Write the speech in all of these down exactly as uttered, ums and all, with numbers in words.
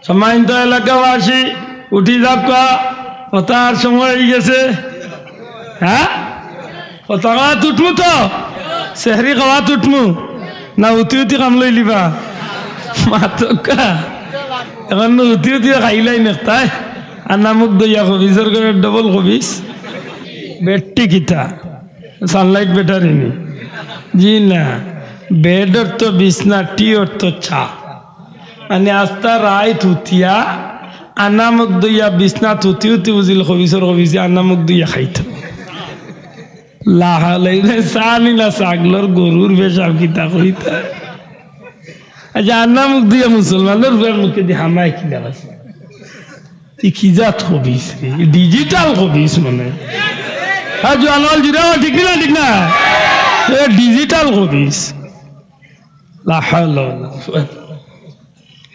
সম্মানিত এলাকাবাসী, উঠি যাউক্কা, ওতার সময় অইগেছে। হ্যাঁ, ওতা খাওয়াত উঠমু তো, সেহরি খাওয়াত উঠমু, না উঠি উঠি কাম লইলিবা? মাতউক্কা, অখন উঠি উঠি খাইলাই নেকতায়। আন্না মুখ ধইয়া খবিছর ঘরর ডবল খবিছ। বেডটি কিতা? সানলাইট ব্যাটারি নি? জি না, বেড অর্থ বিছনা, টি অর্থ চা। মানে আস্তা রাইত হুতিয়া, আন্না মুখ ধইয়া বিছনাত হুতি হুতি বুজিল খবিছর খবিছে আন্না মুখ ধইয়া খাইতো। লাহালাই চা নিলা ছাগলর গরুর পেশাব কিতা কইতা। আচ্ছা, আন্না মুখ ধইয়া মুসলমানর পুয়ার মুখেদি হামায় কিলা আছে? ই কি জাত খবিছ রে? ই ডিজিটাল খবিছ মানে। হ্যাঁ, জোয়ান অকল জুরে, ঠিক না, ঠিক না? এ ডিজিটাল খবিছ। লা হাওলা ওয়ালা কুওয়াতা।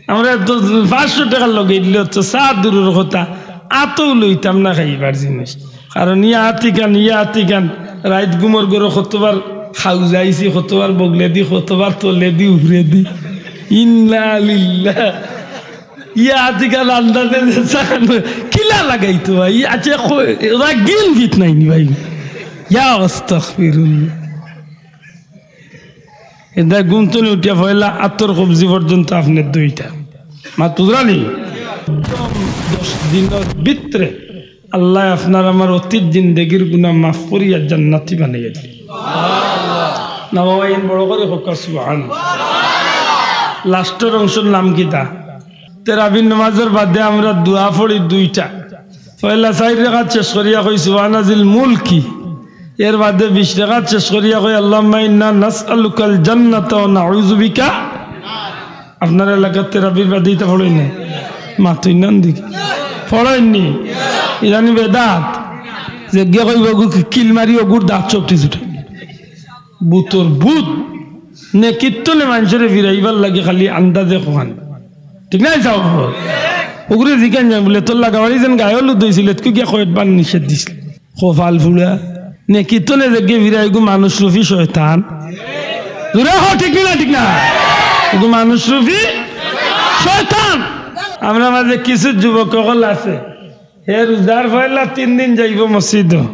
আমরা তো পাঁচশো টেকার লগে দিলে তো চা দূরর কথা, আতও লইতাম না খাইবার জিনিস। কারণ ইয়া আতিকান, ইয়া আতিকান, রাইত ঘুমর ঘরো কতবার খাউজাইছি, কতবার বগলেদি, কতবার তলেদি, উপরেদি। ইন্না লিল্লাহ। ইয়া আতিকান আন্দাজে যে চা খান, কিলা লাগাইতো ভাই? আচ্ছা, কই, ওরা গিল গিত নাইনি ভাই? ইয়া আস্তাগফিরুল্লাহ। এদায় ঘুম তনে উঠিয়া পয়লা আতর কবজি পর্যন্ত আপনে ধইতা। মাত বুঝরা নি? একদম দশ দিনর ভিতরে আল্লায় আপনার আমার অতীত জিন্দেগির গুনা মাফ করিয়া জান্নাতি বানাইয়া দিল। না বাবা, ইন বড় করি কউক্কা সুবহান। লাস্টর অংশর নাম কিতা? তেরাবির নামাজর বাদে আমরা দোয়া পড়ি দুইটা। পয়লা চাইর রাকাত শেষ করিয়া কই সুবহানা জিল মুলকি। এর বাদে বিশ রাকাত শেষ করিয়া কই আল্লাহুম্মা ইন্না নাসআলুকাল জান্নাতা ওয়া নাউযু বিকা। আপনার এলাকাত তেরাবির বাদে ইতা পড়ইন না? মাতইন না দেখি। পড়ইন নি? ইলানি বেদাত। যেগিয়ে কইবো অগু কিল মারি অগুর দাঁত সবটি ছুটে। ভূতর ভূত। নেকির তনে মানষরে ফিরাইবার লাগি খালি আন্দাজে কওয়ান। ঠিক না? যাও। অগুরে জিকাইন যাইন বুলে, "তোর লাগাবাড়ি যেন গায়ে হলুদ অইছিল, এতকু গিয়া কয়বার নিষেধ দিছিল?" কপাল ফুড়া। নেকির তনে যেগিয়ে ফিরায় অগু মানুষ রূপী শয়তান। জুরে কও, ঠিক না, ঠিক না? অগু মানুষ রূপী শয়তান। আমরার মাঝে কিছু যুবক অকল আছে, হে রোজার পয়লা তিন দিন যাইবো মসজিদো,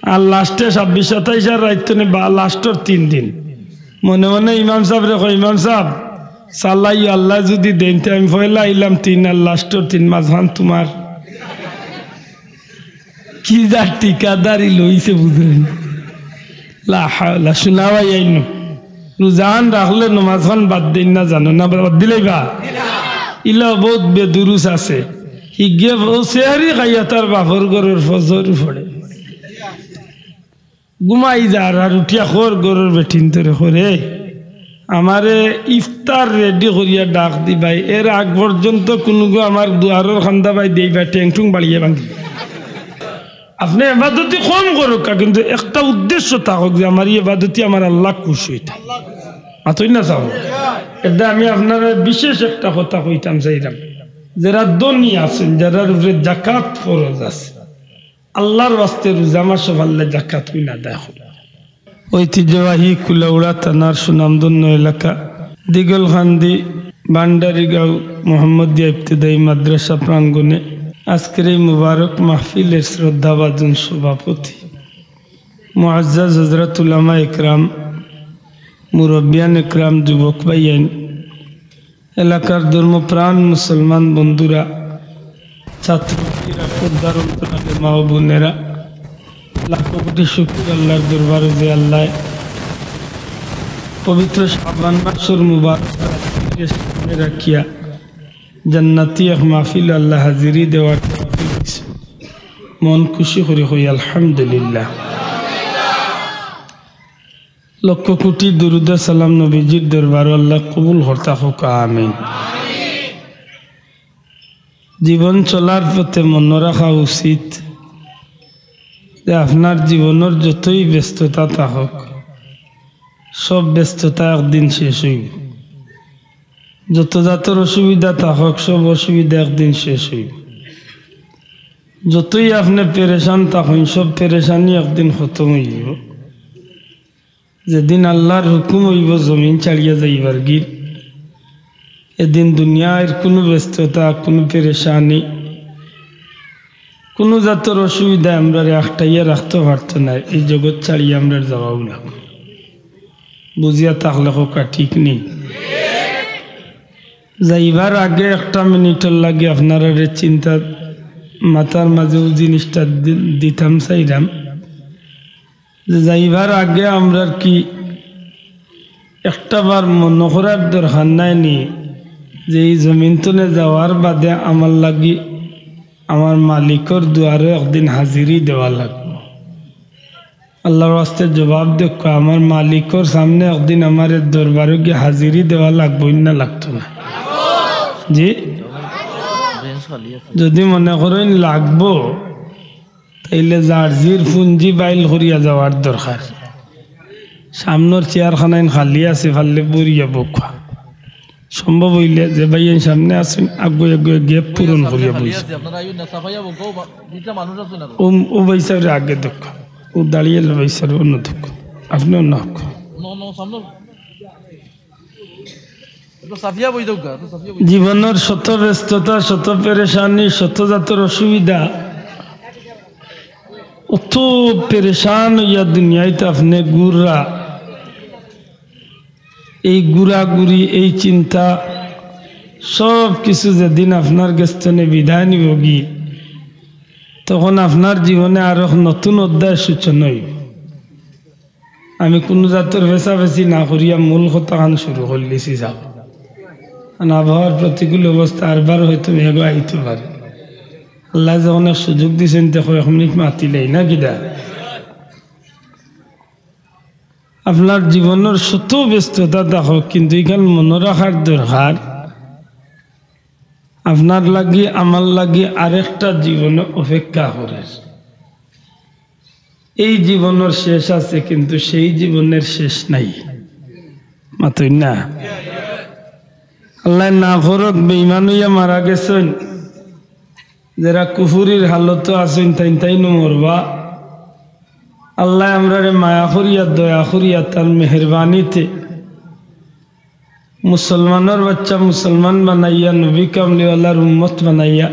আর লাস্টে ছাব্বিশ সাতাইশ আর রাইত তনে বা লাস্টর তিন দিন মনে মনে ইমাম সাবরে কয়, "ইমাম সাব, চালাইও, আল্লায় যুদি দেইন, তে আমি পয়লা আইলাম তিন আর লাস্টর তিন, মাঝখান তুমার।" কি যে ঠিকাদারি লইছে বুঝইন। লা হাওলা, শুনা ভাই আইন। রোজাখান রাখলে নমাজখান বাদ দেইন না জানো না, বাদ দিলাইবা? ইলা বউত বেদুরুস আছে। হিগে বউ সেহরি খাইয়া তার বাপর ঘরর ফজর পড়ে। ঘুমাই যার আর উঠিয়া কর ঘরর বেটিন্তরে কয়, "আমারে ইফতার রেডি করিয়া ডাক দিবায়, এর আগ পর্যন্ত কুনুগু আমার দুয়ারর কান্দা বায় দেইবা, ঠেং ঠুং বাড়িয়া ভাঙ্গি।" আপনে এবাদতি কম করউক্কা, কিন্তু একটা উদ্দেশ্য থাকউক যে আমার ই এবাদতি আমার আল্লাহ খুশ অইতা। মাতইন না চাও? এরদায় আমি আপনারে বিশেষ একটা কথা কইতাম চাইরাম, যেরা ধনী আছইন, যেরার উপরে জাকাত ফরজ আছে, আল্লার ওয়াস্তে রোজা মাসো পারলে জাকাত অইন আদায় করউক। ঐতিহ্যবাহী কুলাউড়া থানার সুনামধন্য এলাকা দিগলকান্দি ভান্ডারীগাঁও মোহাম্মদিয়া ইবতেদায়ী মাদ্রাসা প্রাঙ্গণে আজকের এই মুবারক মাহফিলের শ্রদ্ধাভাজন সভাপতি মুআজ্জাজ হযরত উলামা একরাম, মুরব্বিয়ান একরাম, যুবক ভাইয়াইন, এলাকার ধর্মপ্রাণ মুসলমান বন্ধুরা, ছাত্রছাত্রীরা, পর্দার অন্তরালে মা ও বোনেরা, লাখো কোটি শুকর আল্লার দরবারে যে আল্লায় পবিত্র শাবান মাসর মুবারক রাতটিকে সামনে রাখিয়া জান্নাতি এক মাহফিল আল্লায় হাজিরি দেওয়ার তৌফিক দিছে। মন খুশি করি কই আলহামদুলিল্লাহ। লক্ষ কোটি দুরুদ সালাম নবীজির দরবারো আল্লায় কবুল করতা হউক, আমিন। জীবন চলার পথে মনো রাখা উচিত যে আপনার জীবনর যতই ব্যস্ততা থাকউক, সব ব্যস্ততা একদিন শেষ অইবো। যত জাতর অসুবিধা থাকউক, সব অসুবিধা একদিন শেষ অইবো। যতই আপনে পেরেশান থাকইন, সব পেরেশানি একদিন খতম অইযিবো। যেদিন আল্লার হুকুম অইবো জমিন ছাড়িয়া যাইবারগির, এদিন দুনিয়ার কুনু ব্যস্ততা, কুনু পেরেশানি, কুনু জাতর অসুবিধায় আমরারে আটকাইয়া রাখতো পারতো নায়। এই জগৎ ছাড়িয়া আমরার যাওয়াউ লাগবো। বুঝিয়া থাকলে কউক্কা, ঠিক নি? যাইবার আগে একটা মিনিটর লাগি আপনারারে চিন্তা মাথার মাঝে অউ জিনিসটা দি-, দিতাম চাইরাম। যে যাইবার আগে আমরার কি একটা বার মনো করার দরকার নাই নি যে এই জমিন তনে যাওয়ার বাদে আমার লাগি আমার মালিকর দুয়ারো একদিন হাজিরি দেওয়া লাগবো? আল্লার ওয়াস্তে জবাব দেউক্কা, আমার মালিকর সামনে একদিন আমারে দরবারো গিয়া হাজিরি দেওয়া লাগবো না লাগতো না? জি, যুদি মনে করইন লাগবো, তাইলে যার জির পুঞ্জি বাইল করিয়া যাওয়ার দরকার। সামনর চেয়ারখানাইন খালি আছে, পারলে বইয়া বউক্কা। সম্ভব অইলে যে ভাইয়াইন সামনে আছইন, আগুয়াই আগুয়াই gap পূরণ করিয়া বইছইন। অউ, অউ ভাইসাবরে আগে দেউক্কা, অউ দাড়িআলা ভাইসাবরে অনো দেউক্কা, আপনে অনো দেউক্কা। জীবনর শত ব্যস্ততা, শত পেরেশানি, শত জাতর অসুবিধা, অত পেরেশান অইয়া দুনিয়াইত আপনে ঘুররা, এই ঘুরাঘুরি, এই চিন্তা, সব কিছু যেদিন আপনার গেছ তনে বিদায় নিবোগি, তখন আপনার জীবনে আরক নতুন অধ্যায় সূচনা অইবো। আমি কুনু জাতর পেছাপেছি না করিয়া মূল কথাখান শুরু করিলিছি, যাও। কারণ আবহাওয়ার প্রতিকূল অবস্থা, আরবার হয়তো মেঘও আইতো পারে। আল্লায় যখন এক সুযোগ দিছইন, তে কয়েক মিনিট মাতিলাই না কিতা? আপনার জীবনর শত ব্যস্ততা থাকউক, কিন্তু ইখান মনো রাখার দরকার, আপনার লাগি, আমার লাগি আরেকটা জীবন অপেক্ষা করের। এই জীবনর শেষ আছে, কিন্তু সেই জীবনর শেষ নাই। মাতইন না। আল্লায় না করউক, বেইমান অইয়া মারা গেছইন, যেরা কুফুরির হালতো আছইন, তাইন তাইনও মরবা। আল্লায় আমরারে মায়া করিয়া, দয়া করিয়া, তার মেহেরবানিতে মুসলমানর বাচ্চা মুসলমান বানাইয়া, নবী কামলিওয়ালার উম্মত বানাইয়া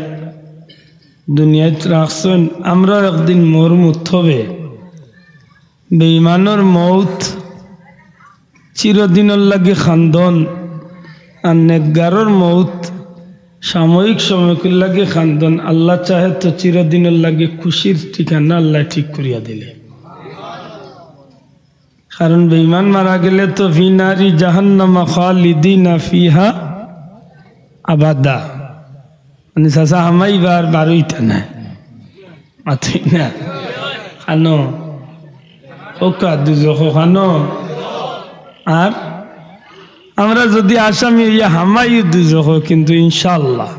দুনিয়াত রাখছইন। আমরাও একদিন মরমু, তবে বেইমানর মউত চিরদিনর লাগি কান্দন, আর নেককারর মউত সাময়িক সময়কুর লাগি কান্দন। আল্লাহ চাহে তো চিরদিনর লাগি খুশির ঠিকানা আল্লায় ঠিক করিয়া দিলে। কারণ বেইমান মারা গেলে তো ফি নারি জাহান্নামা খালিদিনা ফিহা আবাদা। মানে, চাচা হামাইবা আর বারইতা নায়। মাতইন না। কানো? কউক্কা, দুজখো কানো? আর আমরা যুদি আসামি অইয়া হামাইও দুজখো, কিন্তু ইনশাআল্লাহ,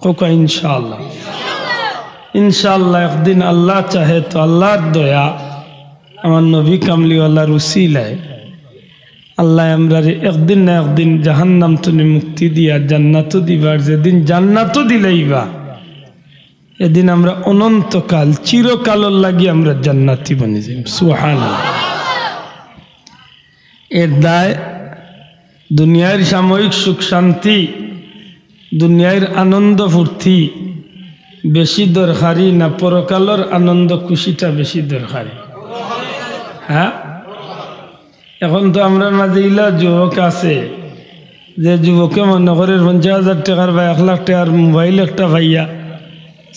কউক্কা ইনশাআল্লাহ, ইনশাআল্লাহ একদিন আল্লাহ চাহে তো আল্লাহর দয়া, আমার নবী কামলিওয়ালার উসিলায় আল্লায় আমরারে একদিন না একদিন জাহান্নাম তনে মুক্তি দিয়া জান্নাতো দিবা। আর যেদিন জান্নাতো দিলাইবা, এদিন আমরা অনন্তকাল, চিরকালর লাগি আমরা জান্নাতি বনি যাইমু। সুবহানাল্লাহ। এর দায় দুনিয়ার সাময়িক সুখ শান্তি, দুনিয়ার আনন্দ ফুর্তি বেশি দরকারি না পরকালর আনন্দ খুশিটা বেশি দরকারি? হ্যাঁ, এখন তো আমরার মাঝে ইলা যুবক আছে, যে যুবকে মনে করের পঞ্চাশ হাজার টেকার বা এক লাখ টেকার মোবাইল একটা পাইয়া,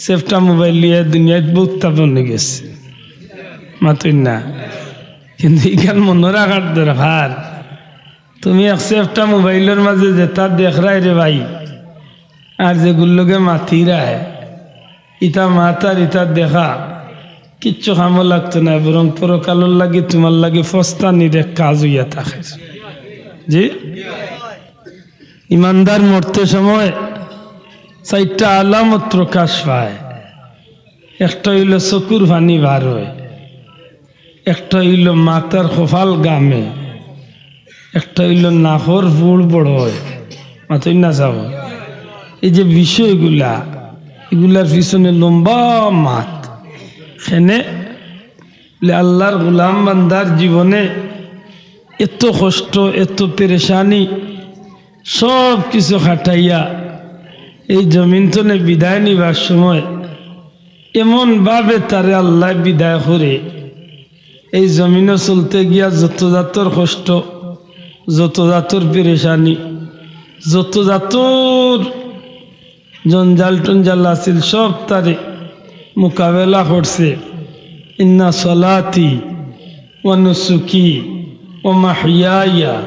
সেফটা মোবাইল লইয়া দুনিয়াত বউত তাপন অইগেছে। মাতইন না। কিন্তু ইখান মনো রাখার দরকার, তুমি এক সেফটা মোবাইলর মাঝে যেতা দেখরায় রে ভাই, আর যেগুর লগে মাতিরায়, ইতা মাত আর ইতা দেখা কিচ্ছু কামো লাগতো নায়, বরং পরকালর লাগি তুমার লাগি ফস্তানির এক কাজ অইয়া থাকের। জি, ইমানদার মরতে সময় চাইরটা আলামত প্রকাশ পায়। একটা অইলো চকুর পানি বার অয়, একটা অইলো মাথার কপাল ঘামে, একটা অইলো নাকর ফুড় বড় অয়। মাতইন না চাচা? এই যে বিষয়গুলা, ইগুলার পিছনে লম্বা মাত। কেনে? বলে, আল্লাহর গোলাম বান্দার জীবনে এত কষ্ট, এত পেরেশানি, সব কিছু খাটাইয়া এই জমিন তনে বিদায় নিবার সময় এমন ভাবে তারে আল্লায় বিদায় করে, এই জমিনো চলতে গিয়া যত জাতর কষ্ট, যত জাতর পেরেশানি, যত জাতর জঞ্জাল টঞ্জাল আছিল, সব তারে মোকাবেলা করছে। ইন্না সলাতি ওয়া নুসুকি ওয়া মাহইয়ায়া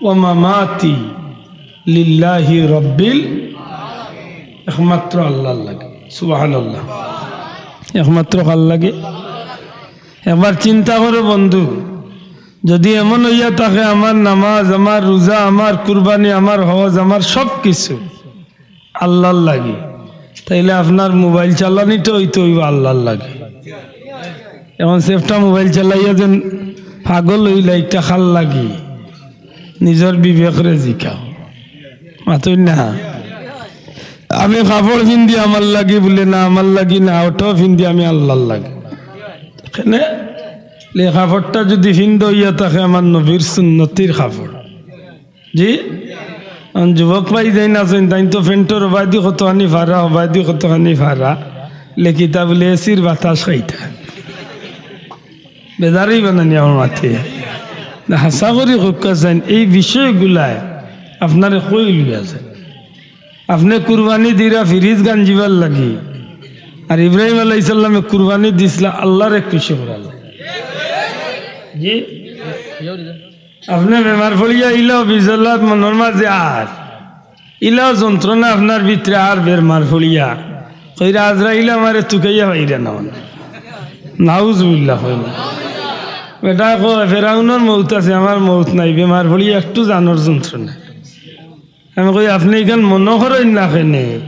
ওয়া মামাতি লিল্লাহি রাব্বিল, একমাত্র আল্লাহর লাগি। সুবহানাল্লাহ। একমাত্র কার লাগি? একবার চিন্তা করো বন্ধু, যদি এমন অইয়া থাকে আমার নামাজ, আমার রোজা, আমার কুরবানি, আমার হজ, আমার সব কিছু আল্লাহর লাগি, তাইলে আপনার মোবাইল চালানিটা অইতো অইবো আল্লাহর লাগি। এখন সেফটা মোবাইল চালাইয়া যেন পাগল অইলা, ইটা কার লাগি? নিজর বিবেকরে জিকাও। মাতইন না। আমি কাপড় ফিন্দি আমার লাগি বুলে না, আমার লাগি না, ওটাও ফিন্দি আমি আল্লাহর লাগি। কেনে? লে কাপড়টা যদি ফিন্দা অইয়া থাকে আমার নবীর সুন্নতির কাপড়, জি? আর যুবক ভাই যেইন আছইন, তাইন তো ফেন্টর ওবায়দি কতখানি ফারা, ওবায়দি কতখানি ফারা, লেকিতা বুলে এসির বাতাস খাইতা। বেজারই বানানি আমার মাতে। না, হাছা করি কউক্কা চাইন, এই বিষয়গুলায় আপনারে কই লইয়া যায়। আপনে কুরবানি দিরা ফিরিজ গাঞ্জিবার লাগি, আর ইব্রাহিম আলাইহিস সালামে কুরবানি দিছলা আল্লাহরে খুশি করার লাগি। জি, আপনে বেমার পড়িয়া ইলাও বিজলাত মনর মাঝে আর ইলাও যন্ত্রণা আপনার ভিতরে আর বেমার পড়িয়া কইরা আজরাইল আমারে তুকাইয়া পাইরা না। নাউজুবিল্লাহ কইন। বেটা কয়, "ফেরাউনর মউত আছে, আমার মউত নাই, বেমার পড়িয়া একটু জানর যন্ত্রণা।" আমি কই, "আপনে ইখান মনো করইন না কেনে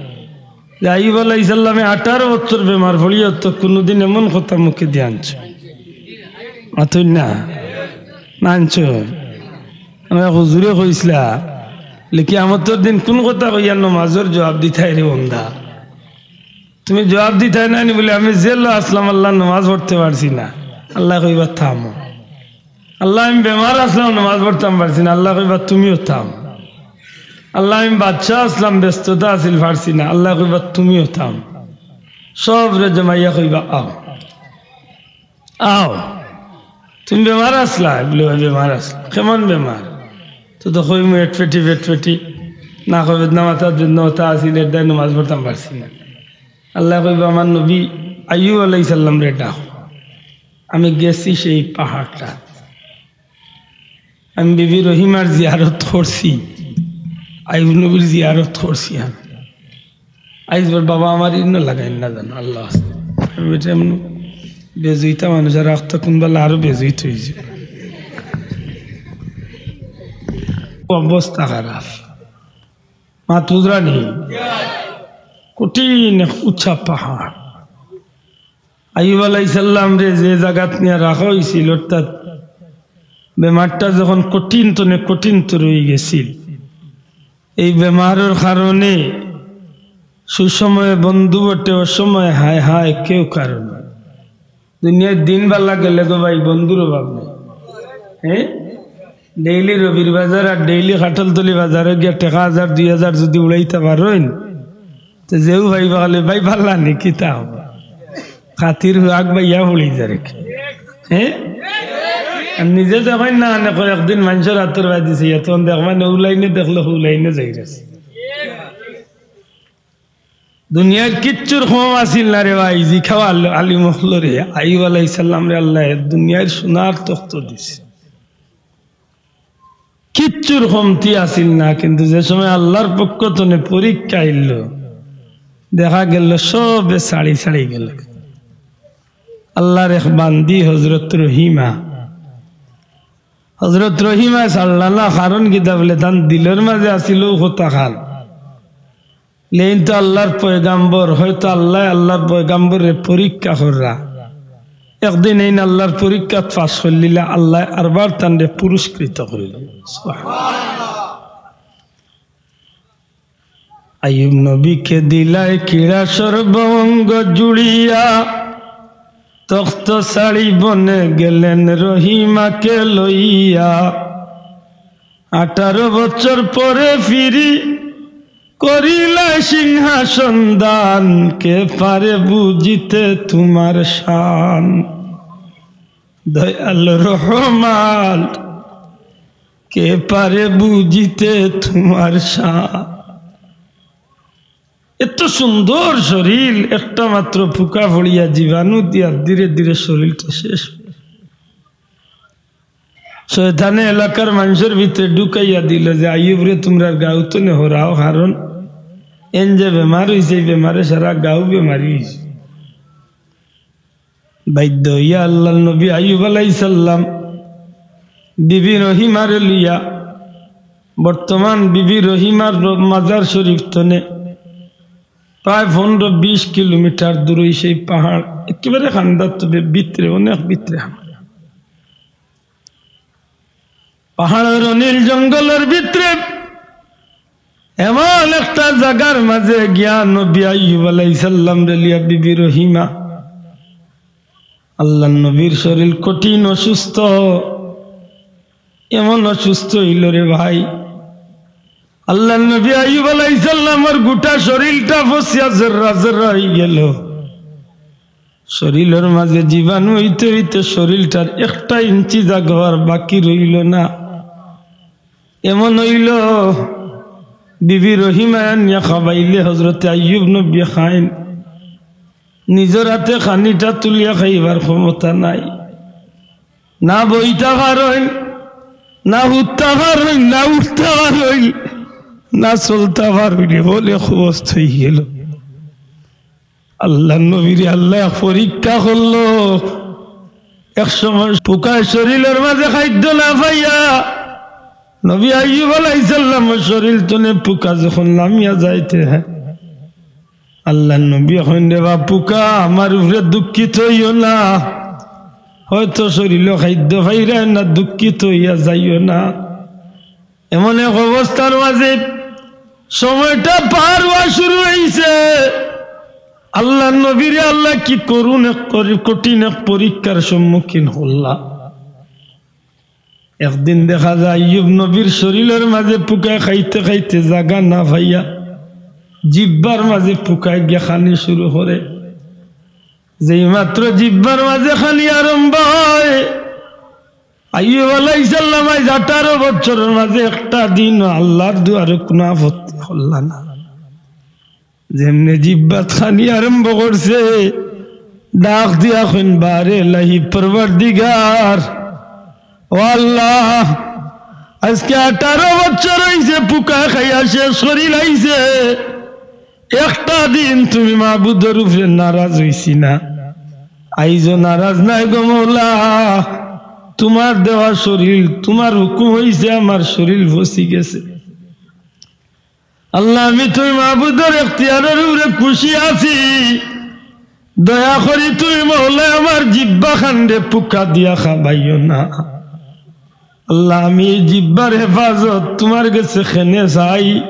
যে আইয়ুব আলাইহিস সালামে আঠারো বছর বেমার পড়িয়া তো কুনুদিন এমন কথা মুখে দি আনছে?" মাতইন না, না আনছে। আমরা হুজুরে কইছলা, লে কিয়ামতর দিন কুন কথা কইয়া নমাজর জুয়াব দিতায় রে বন্দা? তুমি জুয়াব দিতায় না নি বুলে, "আমি জেলো আছলাম, আল্লাহ, নমাজ পড়তে পারছি না।" আল্লায় কইবা, "থামো।" "আল্লাহ, আমি বেমার আছলাম, নমাজ পড়তাম পারছি না।" আল্লায় কইবা, "তুমিও থামো।" "আল্লাহ, আমি বাদশা আছলাম, ব্যস্ততা আছিল, পারছি না।" আল্লায় কইবা, "তুমিও থামো।" সবরে জমাইয়া কইবা, "আও।" আও, তুমি বেমার আছলায়? বুলে, "অয় বেমার আছলাম।" "কেমন বেমার?" তো, তো কইমু, "এটফেটি, ফেটফেটি, না কয় বেদনা, মাথাত বেদনা, অতা আছিল, এরদায় নমাজ পড়তাম পারছি না।" আল্লায় কইবা, "আমার নবী আইয়ুব আলাইহিস সালামরে ডাকো, আমি গেছি সেই পাহাড়টাত।" আমি বিবি রহিমার জিয়ারত করছি, আইয়ুব নবীর জিয়ারত করছি আমি। আইজ বল, "বাবা, আমার ইন্ন লাগাইন না জানো, আল্লাহ আছে।" আমি বেটা এমন বেজুইতা মানুষ, আর আখতা কুনবালা আরো বেজুইত অইছে। অবস্থা খারাপ। মাত বুঝরা নি? কঠিন এক উঁচা পাহাড়। আইয়ুব আলাইহিস সালামরে যে জাগাত নিয়া রাখা অইছিল, অর্থাৎ বেমারটা যখন কঠিন তনে কঠিনতর অইগেছিল, এই বেমারর কারণে সুসময়ে বন্ধু বটে, অসময়ে হায় হায় কেউ কারো নাই। দুনিয়ার দিন বালা গেলে গো ভাই, বন্ধুর অভাব নাই। হ্যাঁ, ডেইলি রবির বাজার আর ডেইলি কাঠালতলি বাজারো গিয়া টেকা হাজার দুই হাজার যুদি উড়াইতা পারইন, তে যেউ ভাই বাগালে, "ভাই, বালা নি, কিতা অইবো?" খাতির হুয়াক ভাইয়া পড়ি যারে কি? হ্যাঁ? আর নিজে দেখইন না, অনে কয় একদিন মানষর আতর বায় দিছে, ইয়া তখন দেখবা না, উ লাইনে দেখলে হউ লাইনে যাইরাছে। দুনিয়ার কিচ্ছুর কম আছিল না রে ভাই, জিকাও আল-, আলিম অকলরে, আইয়ুব আলাইহিস সালামরে আল্লায় দুনিয়ার সোনার তখ্ত দিছে। কিচ্ছুর কমতি আছিল না, কিন্তু যে সময় আল্লাহর পক্ষ তনে পরীক্ষা আইলো, দেখা গেল সবে ছাড়ি ছাড়ি গেল। আল্লাহর এক বান্দি হযরত রহিমা, হযরত রহিমা ছাড়লা না, কারণ কিতা বুলে, তান দিলর মাঝে আছিল অউ কথা খান। লেইন তো আল্লাহর পয়গাম্বর, হয়তো আল্লায় আল্লাহর পয়গাম্বররে পরীক্ষা কররা। একদিন এইন আল্লাহর পরীক্ষাত পাস করলিলা, আল্লায় আরবার তানরে পুরস্কৃত করিল। আইয়ুব নবীকে দিলায় কিড়া সর্ব অঙ্গ জুড়িয়া, তখ্ত ছাড়ি বনে গেলেন রহিমাকে লইয়া। আঠারো বছর পরে ফিরি করিলা সিংহাসন দান, কে পারে বুঝিতে তোমার শান। দয়াল রহমান, কে পারে বুঝিতে তোমার শান। এত সুন্দর শরীর, একটা মাত্র পোকা পড়িয়া জীবাণু দিয়া ধীরে ধীরে শরীরটা শেষ। শয়তানে এলাকার মানুষের ভিতরে ঢুকাইয়া দিল যে, "আইয়ুবরে তুমরার গাউ তনে হরাও, কারণ এন যে বেমার অইছে, এই বেমারে সারা গাউ বেমারি অইছে।" বাধ্য অইয়া আল্লাহর নবী আইয়ুব আলাইহিস সালাম বিবি রহিমারে লইয়া, বর্তমান বিবি রহিমার র-, মাজার শরীফ তনে প্রায় পনেরো বিশ কিলোমিটার দূরই সেই পাহাড়, একেবারে কান্দার তবে ভিতরে, অনেক ভিতরে। পাহাড়র অনিল জঙ্গলর ভিতরে এমন একটা জাগার মাঝে গিয়া নবী আইয়ুব আলাইহিস সালামরে লইয়া বিবি রহিমা, আল্লাহর নবীর শরীর কঠিন অসুস্থ, এমন অসুস্থ অইল রে ভাই, আল্লাহর নবী আইয়ুব আলাইহিস সালামর গোটা শরীরটা ফসিয়া জেররা জেররা অইগেল। শরীরর মাঝে জীবাণু অইতে অইতে শরীরটার একটা ইঞ্চি জাগা অওয়ার বাকি রইল না। এমন অইল, বিবি রহিমায় আনিয়া খাবাইলে হজরতে আইয়ুব নবী খাইন, নিজর আতে খানিটা তুলিয়া খাইবার ক্ষমতা নাই। না বইতা পারইন, না হুততা পারইন, না উঠতা পারইন, না চলতা পারইন, বলে অবস্থা অইগেল। আল্লাহর নবীরে আল্লায় পরীক্ষা করলো। এক সময় পোকায় শরীরর মাঝে খাদ্য না পাইয়া নবী আইয়ুব আলাইহিস সালামর শরীর তনে পোকা যখন লামিয়া যাইতে, আল্লাহর নবী কইন, "রে বা পোকা, আমার উপরে দুঃখিত অইও না, হয়তো শরীরও খাদ্য পাইরায় না, দুঃখিত অইয়া যাইও না।" এমন এক অবস্থার মাঝে সময়টা পার অওয়া শুরু অইছে। আল্লাহর নবীরে আল্লায় কি করুণ এক করি-, কঠিন এক পরীক্ষার সম্মুখীন করলা। একদিন দেখা যায় আইয়ুব নবীর শরীরর মাঝে পোকায় খাইতে খাইতে জাগা না পাইয়া জিব্বার মাঝে পোকায় গিয়া খানি শুরু করে। যেই মাত্র জিব্বার মাঝে খানি আরম্ভ হয়, আইয়ুব আলাইহিস সালাম আইজ আঠারো বছরর মাঝে একটা দিন আল্লাহর দুয়ারে কুনু আপত্তি করলা না। যেমনে জিব্বাত খানি আরম্ভ করছে, ডাক দিয়া কইন, "বারে এলাহি পরওয়ারদিগার, ও আল্লাহ, আজকে আঠারো বছর অইছে, পোকায় খাইয়া শেষ করিলাইছে, একটা দিন তুমি মাবুদর উপরে নারাজ অইছি না, আইজও নারাজ নাই গো মওলা, তোমার দেওয়া শরীর, তোমার হুকুম অইছে, আমার শরীর ফসি গেছে।" আল্লাহ, আমি তুমি মাবুদর এখতিয়ারর উপরে খুশি আছি। দয়া করি তুমি মওলা আমার জিব্বা খানরে পোকা দিয়া খাবাইও না। আল্লাহ, আমি এই জিব্বার হেফাজত তোমার গেছে কেনে চাই।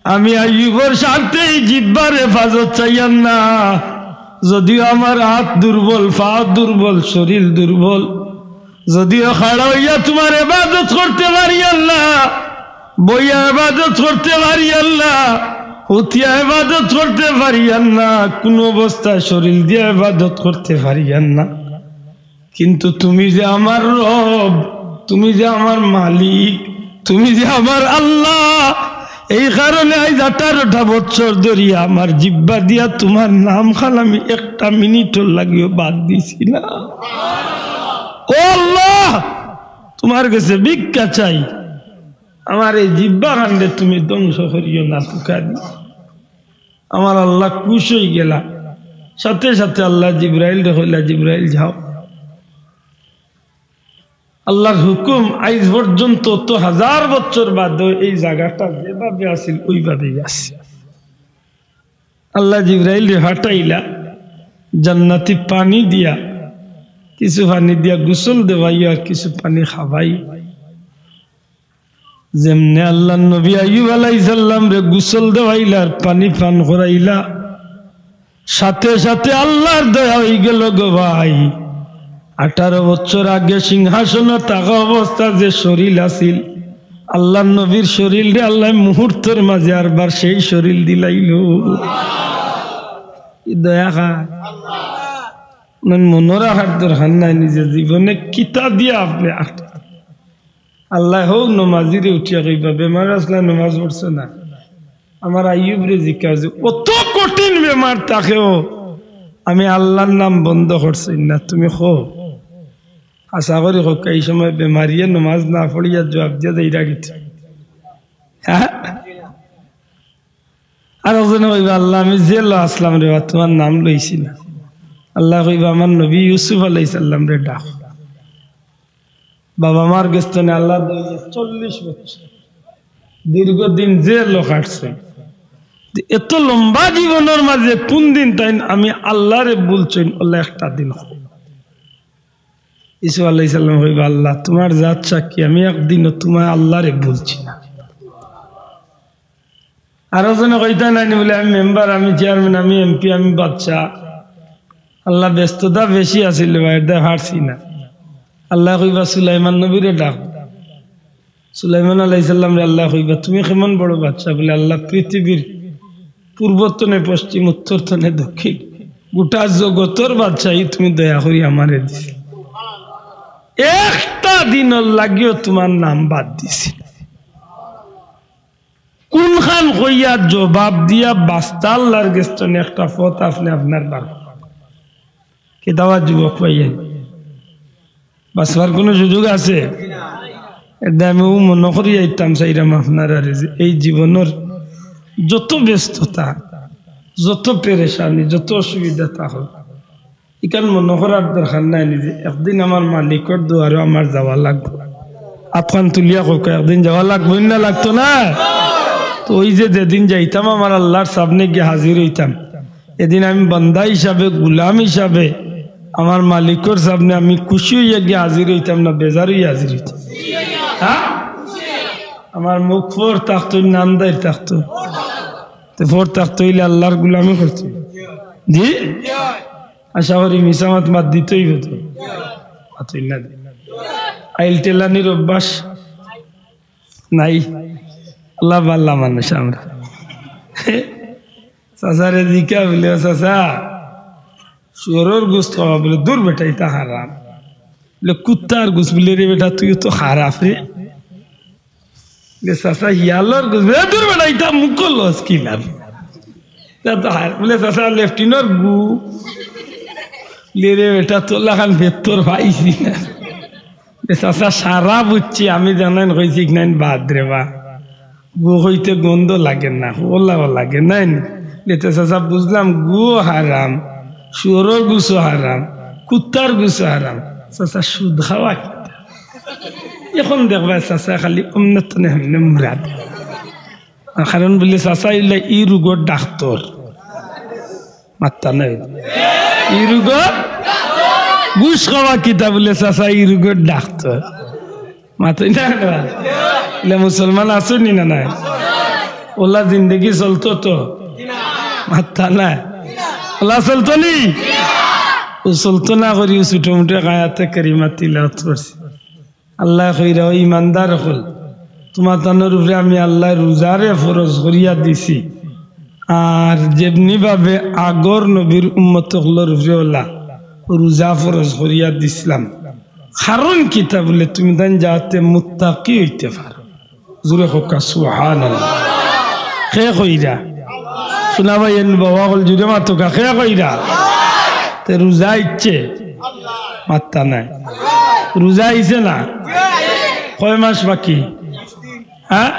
আমি আইয়ুবর স্বার্থে এই জিব্বার হেফাজত চাইয়ার না। যদিও আমার আত দুর্বল, পা দুর্বল, শরীর দুর্বল, যদিও খাড়া অইয়া তোমার ইবাদত করতে পারিয়ার না, বইয়া ইবাদত করতে পারিয়ার না, হুতিয়া ইবাদত করতে পারিয়ার না, কুনু অবস্থায় শরীর দিয়া ইবাদত করতে পারিয়ার না, কিন্তু তুমি যে আমার রব, তুমি যে আমার মালিক, তুমি যে আমার আল্লাহ, এই কারণে আইজ আঠারোটা বছর ধরিয়া আমার জিব্বা দিয়া তোমার নাম খান আমি একটা মিনিটর লাগিও বাদ দিছি না। ও আল্লাহ, তোমার গেছে ভিক্ষা চাই, আমার এই জিব্বা খানরে তুমি ধ্বংস করিও না, পোকা দি। আমার আল্লাহ খুশ অইগেলা। সাথে সাথে আল্লাহ জিব্রাইলরে কইলা, "জিব্রাইল যাও।" আল্লাহর হুকুম, আইজ পর্যন্ত তো হাজার বছর বাদেও এই জাগাটা যেভাবে আছিল ওইভাবেই আছে। আল্লাহ জিব্রাইলরে পাঠাইলা, জান্নাতি পানি দিয়া, কিছু পানি দিয়া গোসল দেওয়াইও আর কিছু পানি খাবাই। যেমনে আল্লাহর নবী আইয়ুব আলাইহিস সালামরে গোসল দেওয়াইলা আর পানি পান করাইলা, সাথে সাথে আল্লাহর দয়া অইগেল গো ভাই। আঠারো বছর আগে সিংহাসনো থাকা অবস্থা যে শরীর আছিল, আল্লাহর নবীর শরীররে আল্লায় মুহূর্তর মাঝে আরবার সেই শরীর দিলাইলো। ই দয়া কার? মনো রাখার দরকার নাই, নিজে জীবনে কিতা দিয়া আপনে আট-, আল্লায় হউ নমাজিরে উঠিয়া কইবা, "বেমার আছলা, নমাজ পড়ছো না?" আমার আইয়ুবরে জিকাও যে অত কঠিন বেমার থাকেও আমি আল্লাহর নাম বন্ধ করছি না, তুমি কও। আশা করি কউক্কা, এই সময় বেমারিয়ে নমাজ না পড়িয়া জুয়াব দিয়া যাইরা গেছে। হ্যাঁ? আর একজনে কইবা, "আল্লাহ, আমি জেলো আছলাম রে বা, তুমার নাম লইছি না।" আল্লায় কইবা, "আমার নবী ইউসুফ আলাইহিস সালামরে ডাক।" বাবা মার গেছ থনে আলাদা অইয়া চল্লিশ বছর দীর্ঘদিন জেলো কাটছে। এত লম্বা জীবনর মাঝে কুন দিন তাইন আমি আল্লাহরে ভুলছইন, আল্লাহ একটা দিন কও। ইউসুফ আলাইহিস সালাম কইবা, "আল্লাহ, তুমার জাত সাক্ষী, আমি একদিনও তুমার আল্লাহরে ভুলছি না।" আরো জনে কইতা নাইনি বুলে, "আমি মেম্বার, আমি চেয়ারম্যান, আমি এমপি, আমি বাদশা।" আল্লাহ, ব্যস্ততা বেশি আছিল বা, এরদায় পারছি না। আল্লায় কইবা, "সুলাইমান নবীরে ডাক।" সুলাইমান আলাইহিস সালামরে আল্লায় কইবা, "তুমি কেমন বড় বাদশা?" বুলে, "আল্লাহ, পৃথিবীর পূর্ব থনে পশ্চিম, উত্তর থনে দক্ষিণ, গোটা জগতর বাদশাহী তুমি দয়া করি আমারে দিছো। একটা দিনর লাগিও তুমার নাম বাদ দিছি না।" কুনখান কইয়া জবাব দিয়া বাঁচতা আল্লাহর গেছ থনে একটা পথ আপনে আপনার বার করইন। কিতা বা যুবক ভাইয়াইন, বাঁচবার কুনু সুযোগ আছে? এরদায় আমি অউ মনো করি আইতাম চাইরাম আপনারারে যে এই জীবনর যত ব্যস্ততা, যত পেরেশানি, যত অসুবিধা থাকউক, ইখান মনো করার দরকার নাইনি যে একদিন আমার মালিকর দুয়ারো আমার যাওয়া লাগবো। আতখান তুলিয়া কউক্কা, একদিন যাওয়া লাগবো না, লাগতো না? তো অউ যে যেদিন যাইতাম আমার আল্লাহর সামনে গিয়া হাজির অইতাম, এদিন আমি বান্দা হিসাবে, গুলাম হিসাবে, আমার মালিকর সামনে আমি খুশি অইয়া গিয়া হাজির অইতাম না বেজার অইয়া হাজির অইতাম? হ্যাঁ? আমার মুখ ফর থাকতো না আন্দাইর থাকতো? তে ফর থাকতো অইলে আল্লাহর গুলামি করতো। জি? আশা করি মিছা মাত বাদ দিতে অইবো তো। মাতইন না। আইল টেলানির অভ্যাস নাই। আল্লাহ বালা মানুষ আমরা। চাচারে জিকা বুলে, "ও চাচা, শুয়োরর গুস্ত খাওয়া?" বুলে, "দূর বেটা, ইতা হারাম।" বুলে, "কুত্তার গুস্ত?" বুলে, "রে বেটা, তুইও তো খারাপ রে।" বুলে, "চাচা, হিয়ালর গুস্ত?" বুলে, "দূর বেটা, ইতা মুখো লস কি লাভ? ইতা তো হার-" বুলে, "চাচা, লেফটিনর গু?" বুলে, "রে বেটা, তোর লাখান বেত্তর পাইছি না।" বুলে, "চাচা, সারা বুঝছি, আমি যেনাইন কইছি ইখান বাদ রে বা। গু অইতে গন্ধ লাগে না, অলাও লাগে নাইন?" বুলে, "তে চাচা, বুঝলাম গুও হারাম, শুয়োরর গুস্ত হারাম, কুত্তার গুস্ত হারাম। চাচা, সুদ খাওয়া কিতা?" অখন দেখবায় চাচা খালি অমনে তনে হেমনে মুরা দেয়। কারণ বুলে চাচা অইলা ই রোগর ডাক্তর। মাতইন না। ই রোগর? ঘুষ খাওয়া কিতা বুলে চাচা ই রোগর ডাক্তর। মাতইন না। ইলা মুসলমান আছইন নি না নাই? অলা জিন্দেগি চলতো তো? মাতইন না। অলা চলতো নি? অউ চলতো না করি অউ ছোটো মোটো আয়াতে কারিমা তিলাওয়াত করছি। আল্লায় কইরা, "ও ইমানদার অকল, তুমাতানর উপরে আমি আল্লায় রোজারে ফরজ করিয়া দিছি, আর যেমনি ভাবে আগর নবীর উম্মত অকলর উপরে অলা রোজা ফরজ করিয়া দিছলাম, কারণ কিতা বুলে তুমিতাইন যাতে মুত্তাকি অইতে পারো।" জোরে কউক্কা সুবহানাল্লাহ। কে কইরা? হুনা ভাইয়াইন, বাবা অকল জোরে মাতউক্কা, কে কইরা? তে রোজা আইছে? মাতইন না। রোজা আইছে না? কয় মাস বাকি? হ্যাঁ?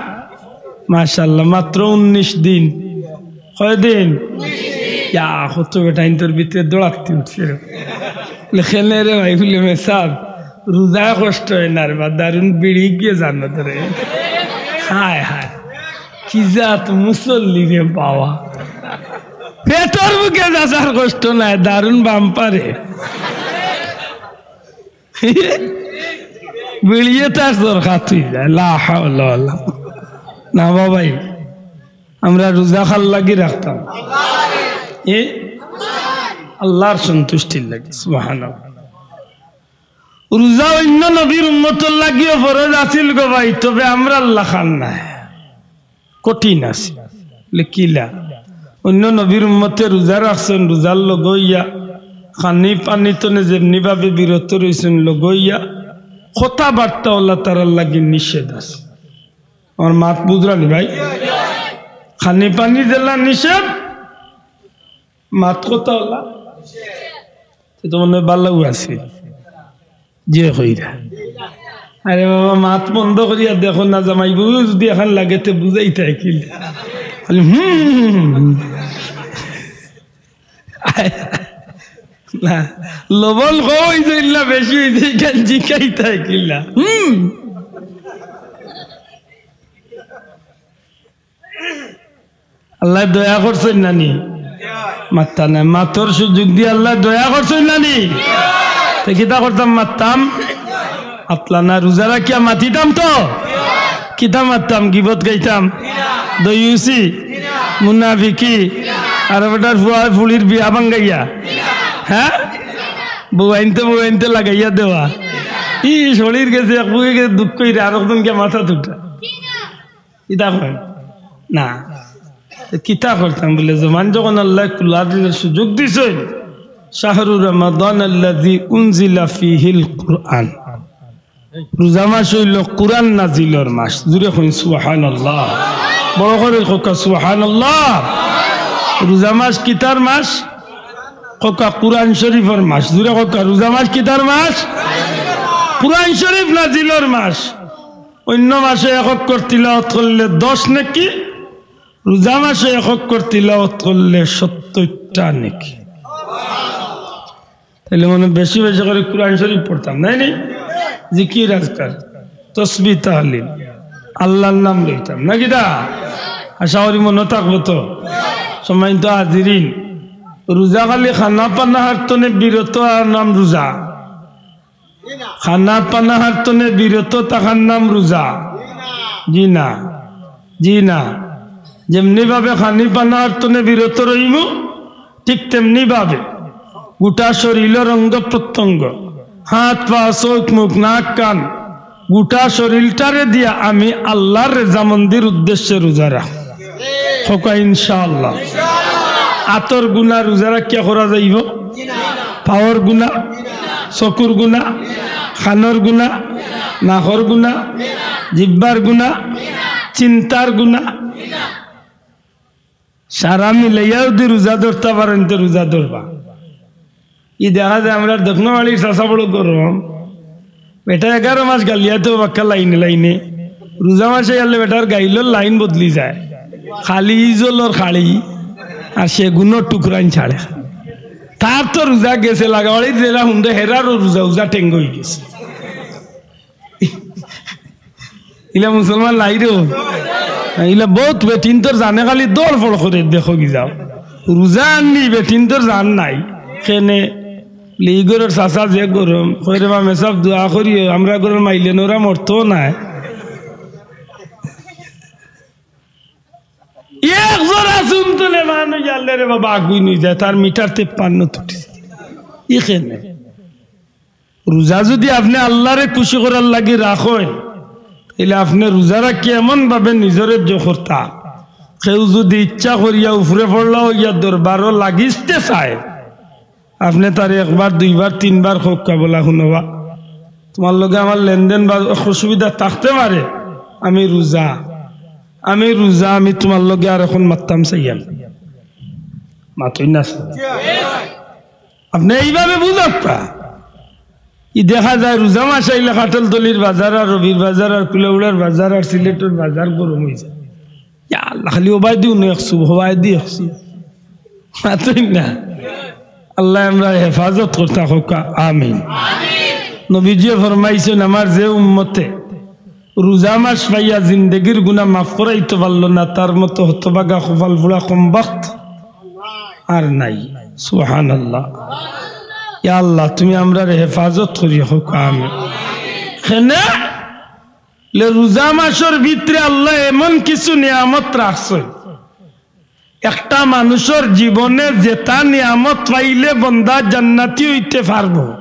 মাশাআল্লাহ, মাত্র উনিশ দিন। কয় দিন? ইয়া, কত বেটাইন্তর ভিতরে দৌড়াতে উঠছে রে। লেখেন রে ভাই, বুলে, "মেসাব, রোজায় কষ্ট অয় না রে বা, দারুণ বিড়ি গিয়ে জানো তো রে।" হায় হায়, কি জাত মুসল্লি রে বাবা। পেটর ভুকে চাচার কষ্ট নাই, দারুণ বাম্পারে। বিড়িয়ে তার দরকার তুই যায়। লা হাওলা ওয়ালা কুওয়াতা। না বাবাই, আমরা রোজা কার লাগি রাখতাম? এ? আল্লাহর সন্তুষ্টির লাগি। সুবহানাল্লাহ। রোজা অইন্য নবীর উম্মতর লাগিও ফরজ আছিল গো ভাই, তবে আমরার লাখান নায়, কঠিন আছিল। বলে, "কিলা?" অইন্য নবীর উম্মতে রোজা রাখছইন, রোজার লগে অইয়া, খানি পানি তনে যেমনি ভাবে বিরত রইছইন লগে অইয়া, কথাবার্তা অলা তারার লাগি নিষেধ আছে। আমার মাত বুঝরা নি ভাই? খানি পানি যেলা নিষেধ, মাত কথা অলা, তে তো মনে অয় ভালাউ আছে। যে কইরা, আরে বাবা, মাত বন্ধ করিয়া দেখো না, জামাই বউ যদি এখন লাগে, তে বুঝাইতায় কিলা? খালি হুম। না, লবণ কম অইছে ইলা বেশি অইছে, ইখান জিকাইতায় কিলা? হুম। আল্লায় দয়া করছইন না নি? মাততা নায়, মাতর সুযোগ দি আল্লায় দয়া করছইন না নি? তে কিতা করতাম, মাততাম? আতলা না, রোজা রাখিয়া মাতিতাম তো? কিতা মাততাম? গিবত গাইতাম, দইউসি, মুনাফিকি, আর বেটার ফুয়া ফুড়ির বিয়া ভাঙ্গাইয়া, হ্যাঁ, বউ আনতে বউ আনতে লাগাইয়া দেওয়া। ই শরীর গেছে, এক বুকে গেছে, দুঃখ অইরে আরকজন গিয়া মাথা তুটা। ইতা কয় না। তো কিতা করতাম? বলে, জমান যখন আল্লায় কুলা দিলে সুযোগ দিছইন, শাহরু রমাদান আল্লাযী উনজিলা ফীহিল কুরআন। রোজা মাস অইলো কুরআন নাজিলর মাস। জুরে কইন সুবহানাল্লাহ। বড় করি কউক্কা সুবহানাল্লাহ। রোজা মাস কিতার মাস? কউক্কা কুরআন শরীফর মাস। জুরে কউক্কা, রোজা মাস কিতার মাস? কুরআন শরীফ নাজিলর মাস। অইন্য মাসে এক অক্ষর তিলাওয়াত করলে দশ নেকি, রোজা মাসে এক অক্ষর তিলাওয়াত করলে সত্তইরটা নেকি। তাইলে মনে বেশি বেশি করি কুরআন শরীফ পড়তাম, নায় নি? জিকির আজকার, তসবিহ তাহলিল, আল্লার নাম লইতাম, নাকিতা? আশা করি মনো থাকবো তো। সম্মানিত হাজিরিন, রোজা খালি খানা পানাহার তনে বিরত আর নাম রোজা। খানা পানাহার তনে বিরত থাকার নাম রোজা? জি না, জি না। যেমনি ভাবে খানি পানাহার তনে বিরত রইমু, ঠিক তেমনি ভাবে গোটা শরীলর অঙ্গ প্রত্যঙ্গ, হাত পা, চউখ মুখ নাক কান, গোটা শরীলটারে দিয়া আমি আল্লার রেজামন্দির উদ্দেশ্যে রোজা রাখমু। কউক্কা ইনশাআল্লাহ। আতর গুনা রোজা রাখিয়া করা যাইবো? পাওর গুনা, চকুর গুনা, কানর গুনা, নাকর গুনা, জিব্বার গুনা, চিন্তার গুনা, সারা মিলাইয়া যদি রোজা ধরতা পারইন, তে রোজা ধরবা। ই দেখা যায় আমরার দক্ষিণ বাড়ির চাচা বড় গরম, বেটা এগারো মাস গালিয়াতে বাক্কা লাইনে লাইনে, রোজা মাসে গেলে বেটার গাইলর লাইন বদলি যায়, খালি ইজলর খালি আর সেগুনর টুকরাইন ছাড়ে। তার তো রোজা গেছে, লাগাবাড়ির যেরা হুন্ডে হেরারও রোজা উজা টেঙ্গ অই গেছে। ইলা মুসলমান নাই রে। ইলা বউত বেটিন্তর জানে খালি দর ফড় করে দেখো কি যাও। রোজা আননি বেটিন্তর জান নাই। কেনে? লি ঘরর চাচা যে গরম, কইরে বা মেসাব দোয়া করিও, আমরা ঘরর মাইলে নোরা মরতো নায়। এক জোড়া চুন তুলে মানুষ জানলে রে বাবা আগুই নিয়ে যায়, তার মিটার তেপ্পান্ন তুটি। ইখানে রোজা যদি আপনে আল্লারে খুশি করার লাগি রাখইন, তাইলে আপনে রোজা রাখি এমন ভাবে নিজরে জো করতা, কেউ যদি ইচ্ছা করিয়া উপরে পড়লা অইয়া দরবারও লাগিতে চায়, আপনে তারে একবার, দুইবার, তিনবার কউক্কা বলা, "হুনো বা, তুমার লগে আমার লেনদেন বা অসুবিধা থাকতে পারে, আমি রোজা, আমি রোজা, আমি তুমার লগে আর এখন মাততাম চাইয়ার না।" মাতইন না। আপনে এইভাবে বুঝউক্কা। ই দেখা যায় রোজা মাস আইলে কাঠালতলির বাজার আর রবির বাজার আর কুলাউড়ার বাজার আর সিলেটর বাজার গরম অই যায়। ইয়া আল্লাহ, খালি ওবায়দি উনো একশো, ওবায়দি একশো। মাতইন না। আল্লায় আমরার হেফাজত করতা কউক্কা, আমিন। নবীজিয়ে ফরমাইছইন, আমার যে উম্মতে রোজা মাস পাইয়া জিন্দেগির গুনা মাফ করাইতো পারলো না, তার মতো হতভাগা কপাল পুড়া কমবখত আর নাই। সুবহানাল্লাহ। ইয়া আল্লাহ, তুমি আমরার হেফাজত করিও, কউক্কা আমিন। কেনে? লে রোজা মাসর ভিতরে আল্লায় এমন কিছু নিয়ামত রাখছইন, একটা মানুষর জীবনে যেটা নিয়ামত পাইলে বন্দা জান্নাতি অইতে পারবো,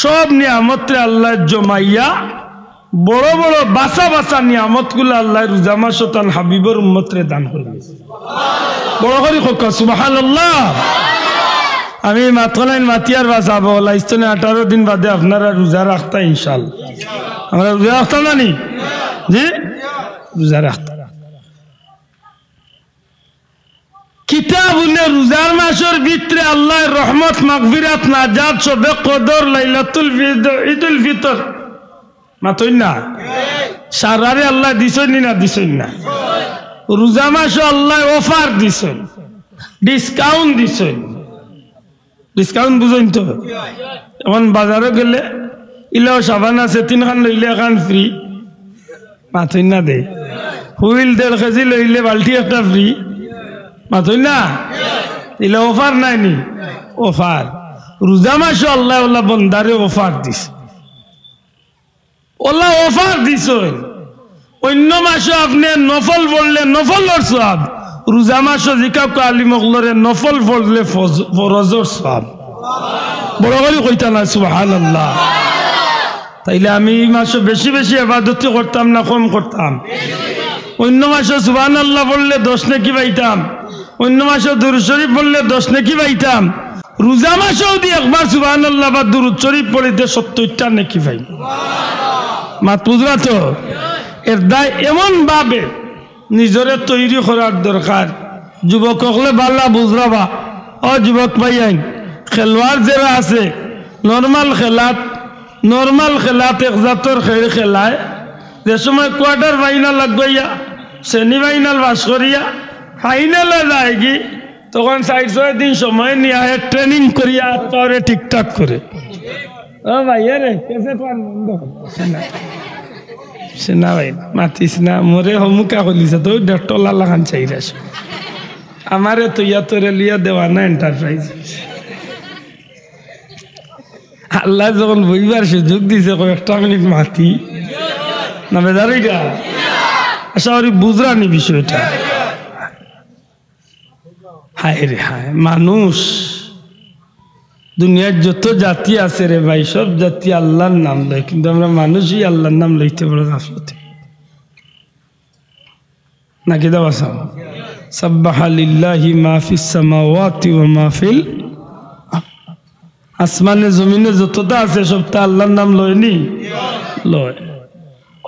সব নিয়ামতরে আল্লায় জমাইয়া বড় বড় বাছা বাছা নিয়ামতগুলা আল্লায় রোজা মাসো তান হাবিবর উম্মতরে দান করি দিছে। বড় করি কউক্কা সুবহানাল্লাহ। আমি মাতলাইন মাতিয়ার বাছা বলা ইস্তনে আঠারো দিন বাদে আপনারা রোজা রাখতা ইনশাআল্লাহ। আমরা রোজা রাখতাম না নি? জি, রোজা রাখতাম। কিতাব উল্লে রোজার মাসর ভিতরে আল্লায় রহমত, মাগফিরাত, নাজাত, শবে কদর, লাইলাতুল ফিতর, ঈদুল ফিতর। মাতইন না? সারারে আল্লায় দিছইন নি না দিছইন না? রোজা মাসো আল্লায় offer দিছইন, discount দিছইন। Discount বুঝইন তো? এখন বাজারো গেলে ইলাও সাবান আছে, তিনখান লইলে একখান free। মাতইন না দে। হুইল দেড় কেজি লইলে বালতি একটা free। মাতইন না? ইলা offer নায় নি? Offer। রোজা মাসো আল্লায় অলা বন্দারে offer দিছে। অলা offer দিছইন। অইন্য মাসো আপনে নফল পড়লে নফলর সওয়াব, রোজা মাসো জিকাউক্কা আলিম অকলরে নফল পড়লে ফজ-, ফরজর সওয়াব। বড় করি কইতা না সুবহানাল্লাহ। তাইলে আমি ই মাসো বেশি বেশি ইবাদতি করতাম না কম করতাম? অইন্য মাসো সুবহানাল্লাহ পড়লে দশ নেকি পাইতাম, অইন্য মাসো দুরূদ শরীফ পড়লে দশ নেকি পাইতাম। রোজা মাসো যদি একবার সুবহানাল্লাহ বা দুরূদ শরীফ পড়িতে সত্তইরটা নেকি পাই। মাত বুঝরা তো? এর দায় এমন ভাবে নিজরে তৈরি করার দরকার। যুবক অকলে বালা বুঝরা বা, ও যুবক ভাইয়াইন, খেলোয়াড় যেরা আছে, normal খেলাত, normal খেলাত এক জাতর খেল খেলায়, যে সময় quarter final আগুয়াইয়া, semi final pass করিয়া, final-এ যায়গি, তখন চাইর ছয় দিন সময় নিয়া হে training করিয়া আত পাওরে ঠিকঠাক করে। ও ভাই, এ রে, কেসে তো আর মন্দ হবে। সে না, সে না ভাই, মাতিস না, মোরে হমুকা কলিছে, তো ওই ডটলা লাগান চাইরাস। আমারে তো ইয়া তোরে লিয়া দেওয়া না enterprise। আল্লায় যখন বইবার সুযোগ দিছে, কয়েকটা মিনিট মাতি। না বেজার অইরা? আশা করি বুঝরা নি বিষয়টা। হায় রে হায়, মানুষ, দুনিয়ার যত জাতি আছে রে ভাই, সব জাতি আল্লাহর নাম লয়, কিন্তু আমরা মানুষই আল্লাহর নাম লইতে বড় গাফলতি। নাকি দাবা সাব? সাব্বাহা লিল্লাহি মা ফিস সামাওয়াতি ওয়া মা ফিল আরদ। আসমানে জমিনে যততা আছে, সবতা আল্লাহর নাম লয় নি? লয়।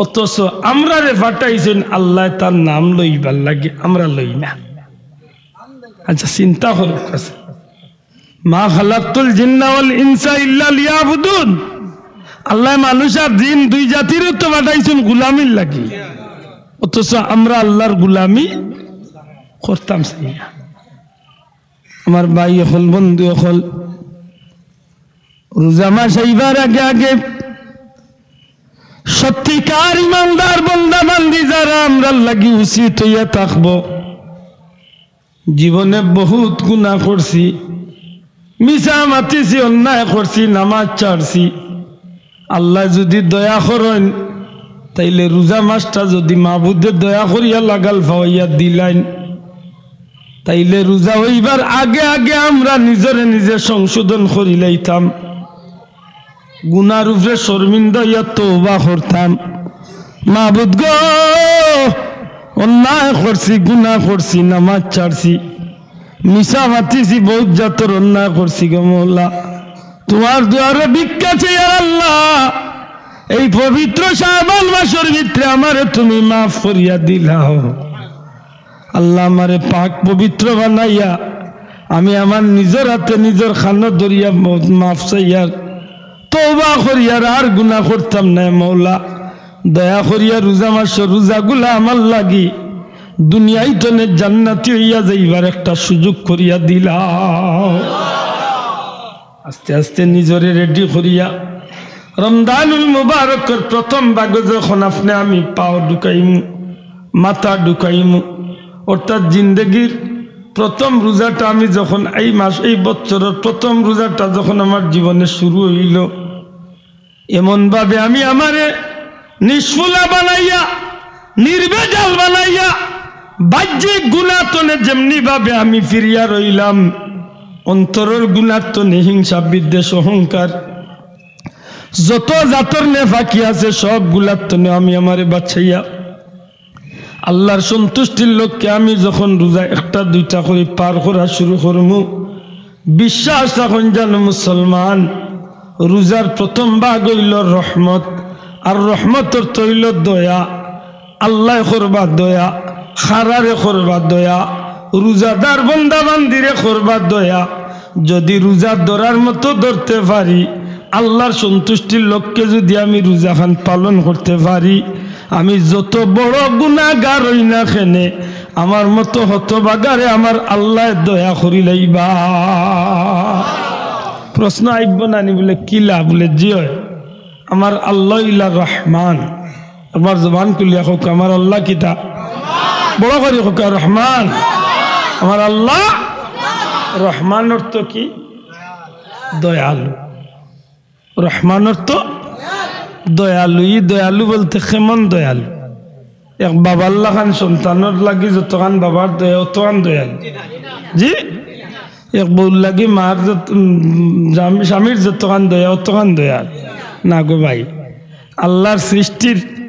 অথচ আমরারে পাঠাইছইন আল্লায় তার নাম লইবার লাগি, আমরা লই না। আচ্ছা, চিন্তা করউক্কা। মা খালাকতুল জিন্না ওয়াল ইনসা ইল্লা লিয়াবুদুন। আল্লায় মানুষ আর জিন দুই জাতিরে তো পাঠাইছইন গুলামির লাগি, অথচ আমরা আল্লাহর গুলামি করতাম চাই না। আমার ভাই অকল, বন্ধু অকল, রোজা মাস আইবার আগে আগে সত্যিকার ইমানদার বন্দা বান্দি যারা আমরার লাগি উচিত অইয়া থাকবো। জীবনে বহুত গুনা করছি, মিছা মাতিছি, অন্যায় করছি, নামাজ ছাড়ছি। আল্লায় যুদি দয়া করইন, তাইলে রোজা মাসটা যুদি মাবুদে দয়া করিয়া লাগাল পাওয়াইয়া দিলাইন, তাইলে রোজা অইবার আগে আগে আমরা নিজরে নিজে সংশোধন করিলাইতাম, গুনার উপরে শর্মিন্দা অইয়া তওবা করতাম। মাবুদ গো, অন্যায় করছি, গুনা করছি, নামাজ ছাড়ছি, মিছা মাতিছি, বহুত জাতর অন্যায় করছি গো মওলা। তুমার দুয়ারো ভিক্ষা চাইয়ার আল্লাহ, এই পবিত্র শাবান মাসর ভিতরে আমারে তুমি মাফ করিয়া দিলাও। আল্লাহ, আমারে পাক পবিত্র বানাইয়া আমি আমার নিজর আতে নিজর কানো ধরিয়া ম-, মাফ চাইয়ার, তওবা করিয়ার, আর গুনা করতাম নায় মওলা। দয়া করিয়া রোজা মাসর রোজাগুলা আমার লাগি দুনিয়ার তনে জান্নাতি অইয়া যাইবার একটা সুযোগ করিয়া দিলাও। আস্তে আস্তে নিজরে ready করিয়া রমজানুল মুবারকর প্রথম ভাগো যখন আপনে আমি পাও ঢুকাইমু, মাথা ঢুকাইমু, অর্থাৎ জিন্দেগির প্রথম রোজাটা আমি যখন, এই মাস, এই বছরর প্রথম রোজাটা যখন আমার জীবনে শুরু অইলো, এমন ভাবে আমি আমারে নিষ্ফুলা বানাইয়া, নির্ভেজাল বানাইয়া, বাহ্যিক গুনা তনে যেমনি ভাবে আমি ফিরিয়া রইলাম, অন্তরর গুনার তনে হিংসা, বিদ্বেষ, অহংকার, যত জাতর নেফাকি আছে, সবগুলার তনে আমি আমারে বাঁচাইয়া আল্লাহর সন্তুষ্টির লক্ষ্যে আমি যখন রোজা একটা দুইটা করি পার করা শুরু করমু, বিশ্বাস রাখইন জানো মুসলমান, রোজার প্রথম ভাগ অইলো রহমত, আর রহমত অর্থ অইলো দয়া। আল্লায় করবা দয়া, খারারে করবা দয়া, রোজাদার বন্দা বান্দিরে করবা দয়া। যদি রোজা ধরার মতো ধরতে পারি, আল্লাহর সন্তুষ্টির লক্ষ্যে যদি আমি রোজাখান পালন করতে পারি, আমি যত বড় গুনাগার অই না কেনে, আমার মতো হতভাগারে আমার আল্লায় দয়া করি লাইবা। প্রশ্ন আইবো না নি? বুলে, "কিলা?" বুলে, "জি অয়, আমার আল্লাহ ইলা রহমান।" একবার জবান খুলিয়া কউক্কা, "আমার আল্লাহ কিতা?" বড় করি কউক্কা, "রহমান।" আমার আল্লাহ রহমান অর্থ কি? দয়ালু। রহমান অর্থ দয়ালু। ই দয়ালু বলতে কেমন দয়ালু? এক বাবার লাখান সন্তানর লাগি যতখান বাবার দয়া, অতখান দয়ালু। জি, এক বউর লাগি মার যত, উম, স্বামী-, স্বামীর যতখান দয়া, অতখান দয়ালু না গো ভাই। আল্লাহর সৃষ্টির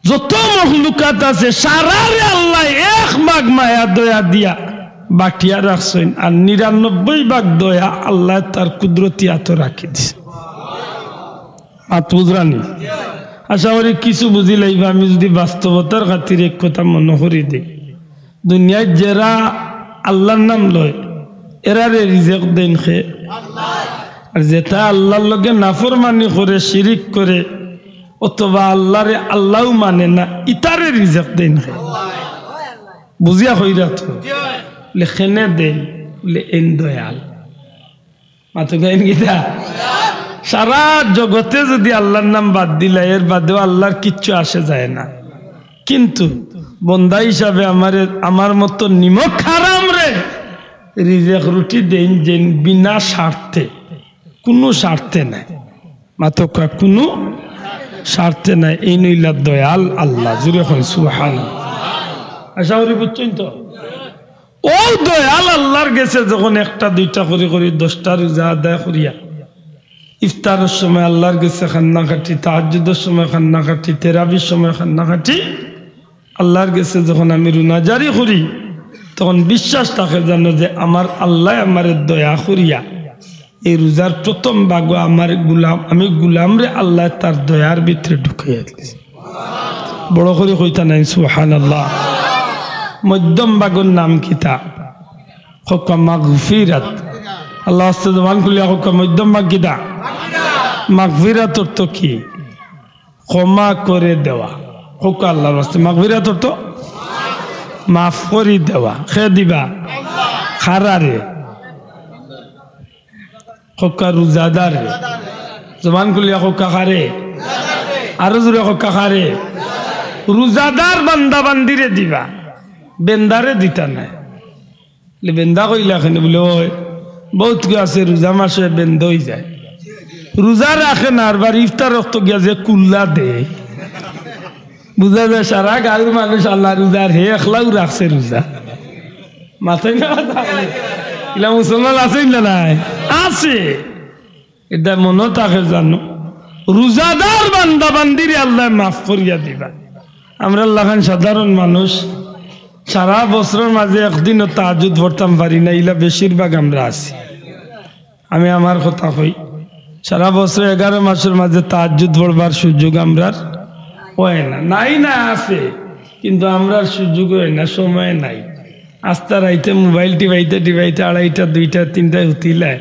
যত মখলুকাত আছে, সারারে আল্লায় এক ভাগ মায়া দয়া দিয়া বাটিয়া রাখছইন, আর নিরানব্বই ভাগ দয়া আল্লায় তার কুদরতি আতো রাখি দিছে। মাত বুঝরা নি? আশা করি কিছু বুঝিলাইবা। আমি যদি বাস্তবতার খাতিরে এক কথা মনো করি দেই, দুনিয়াত যেরা আল্লাহর নাম লয়, এরারে রিজেক দেইন কে? আর যেটা আল্লাহর লগে নাফরমানি করে, শিরিক করে, অথবা আল্লাহরে আল্লাহও মানে না, ইতারে রিজেক দেইন কে? বুঝিয়া কইরা তো। বুলে, "কেনে দেইন?" বুলে, "এইন দয়াল।" মাতো গাইন গীতা। সারা জগতে যদি আল্লাহর নাম বাদ দিলা, এর বাদেও আল্লাহর কিচ্ছু আসে যায় না। কিন্তু বন্দা হিসাবে আমারে, আমার মতো নিমক হারামরে রিজেক রুটি দেইন যেইন বিনা স্বার্থে, কুনু স্বার্থে নাই। মাতউক্কা, কুনু স্বার্থে নাই। এইন অইলা দয়াল আল্লাহ। জুরে কইন সুবহানাল্লাহ। আশা করি বুঝছইন তো? অউ দয়াল আল্লাহর গেছে যখন একটা দুইটা করি করি দশটা রোজা আদায় করিয়া, ইফতারর সময় আল্লাহর গেছে কান্নাকাটি, তাহাজ্জুদর সময় কান্নাকাটি, তেরাবির সময় কান্নাকাটি, আল্লাহর গেছে যখন আমি রুনাজারি করি, তখন বিশ্বাস থাকে জানো যে আমার আল্লায় আমারে দয়া করিয়া এই রোজার প্রথম ভাগো আমার গুলাম, আমি গুলামরে আল্লায় তার দয়ার ভিতরে ঢুকাইয়া দিছে। বড় করি কইতা নাইন সুবহানাল্লাহ। মধ্যম ভাগর নাম কিতা? কউক্কা মাগফিরাত। আল্লাহ আস্তে জবান খুলিয়া কউক্কা, মধ্যম ভাগ কিতা? মাগফিরাত অর্থ কি? ক্ষমা করে দেওয়া। কউক্কা আল্লাহর ওয়াস্তে, মাগফিরাত অর্থ মাফ করি দেওয়া। কে দিবা? কারারে? কউক্কা রোজাদাররে। জবান খুলিয়া কউক্কা কারে? আরো জুরে কউক্কা কারে? রোজাদার বান্দা বান্দিরে দিবা, বেন্দারে দিতা নায়। বুলে, "বেন্দা কইলা কেনে?" বুলে, "অয়, বউত কেউ আছে রোজা মাসে বেন্দা অইযায়, রোজা রাখে না, আর বার ইফতার অক্ত গিয়া যে কুল্লা দেয়, বুঝা যায় সারা গাউর মানুষ আল্লার রোজা, আর হে একলাউ রাখছে রোজা।" মাতইন না? ইলা মুসলমান আছইন না নাই? আছে। ইটা মনো থাকে জানো, রোজাদার বান্দা বান্দিরে আল্লায় মাফ করিয়া দিবা। আমরার লাখান সাধারণ মানুষ সারা বছরর মাঝে একদিনও তাহাজ্জুদ পড়তাম পারি না, ইলা বেশিরভাগ আমরা আছি। আমি আমার কথা কই, সারা বছর এগারো মাসর মাঝে তাহাজ্জুদ পড়বার সুযোগ আমরার অয় না, নাই না আছে, কিন্তু আমরার সুযোগ অয় না, সময় নাই। আস্তা রাইতে মোবাইল টিপাইতে টিপাইতে আড়াইটা, দুইটা, তিনটায় হুতিলায়।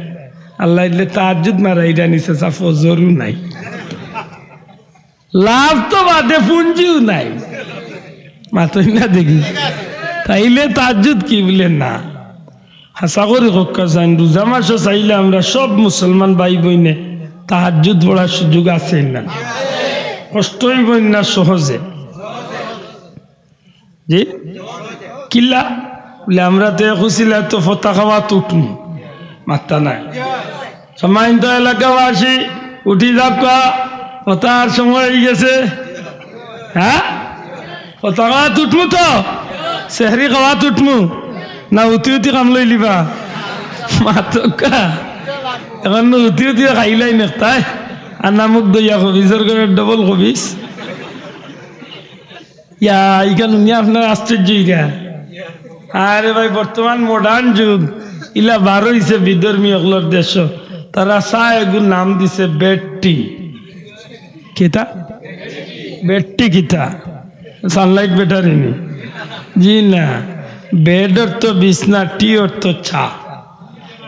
আল্লায় দিলে তাহাজ্জুদ মারাইরা নিছে, সা ফজরও নাই। লাভ তো বাদে পুঞ্জিও নাই। মাতইন না দেখি। তাইলে তাহাজ্জুদ কি বুলে না? হাছা করি কউক্কা চাইন, রোজা মাসো চাইলে আমরা সব মুসলমান ভাই বইনে তাহাজ্জুদ পড়ার সুযোগ আছে না? কষ্ট অইবো না সহজে? জি? কিলা? বুলে, আমরা তো এক উছিলায় তো ফতা খাওয়াত উঠমু। মাত্তা নাই। সম্মানিত এলাকাবাসী, উঠি যাউক্কা, ফতার সময় অইগেছে। হ্যাঁ? ফতা খাওয়াত উঠমু তো? সেহরি খাওয়াত উঠমু? না উঠি উঠি কাম লইলিবা? মাতউক্কা। অখন উঠি উঠি খাইলাই নেকটাই। আন্না মুখ ধইয়া খবিসর ঘরর ডবল খবিস। ইয়া, ইখান হুনিয়া আপনারা আশ্চর্য অইরা। আরে ভাই, বর্তমান modern যুগ, ইলা বার অইছে বিধর্মী অকলর দেশো। তারা চা এগুর নাম দিছে bed tea। কিতা? Bed tea কিতা? Sunlight battery নি? জি না। Bed অর্থ বিছনা, tea অর্থ চা।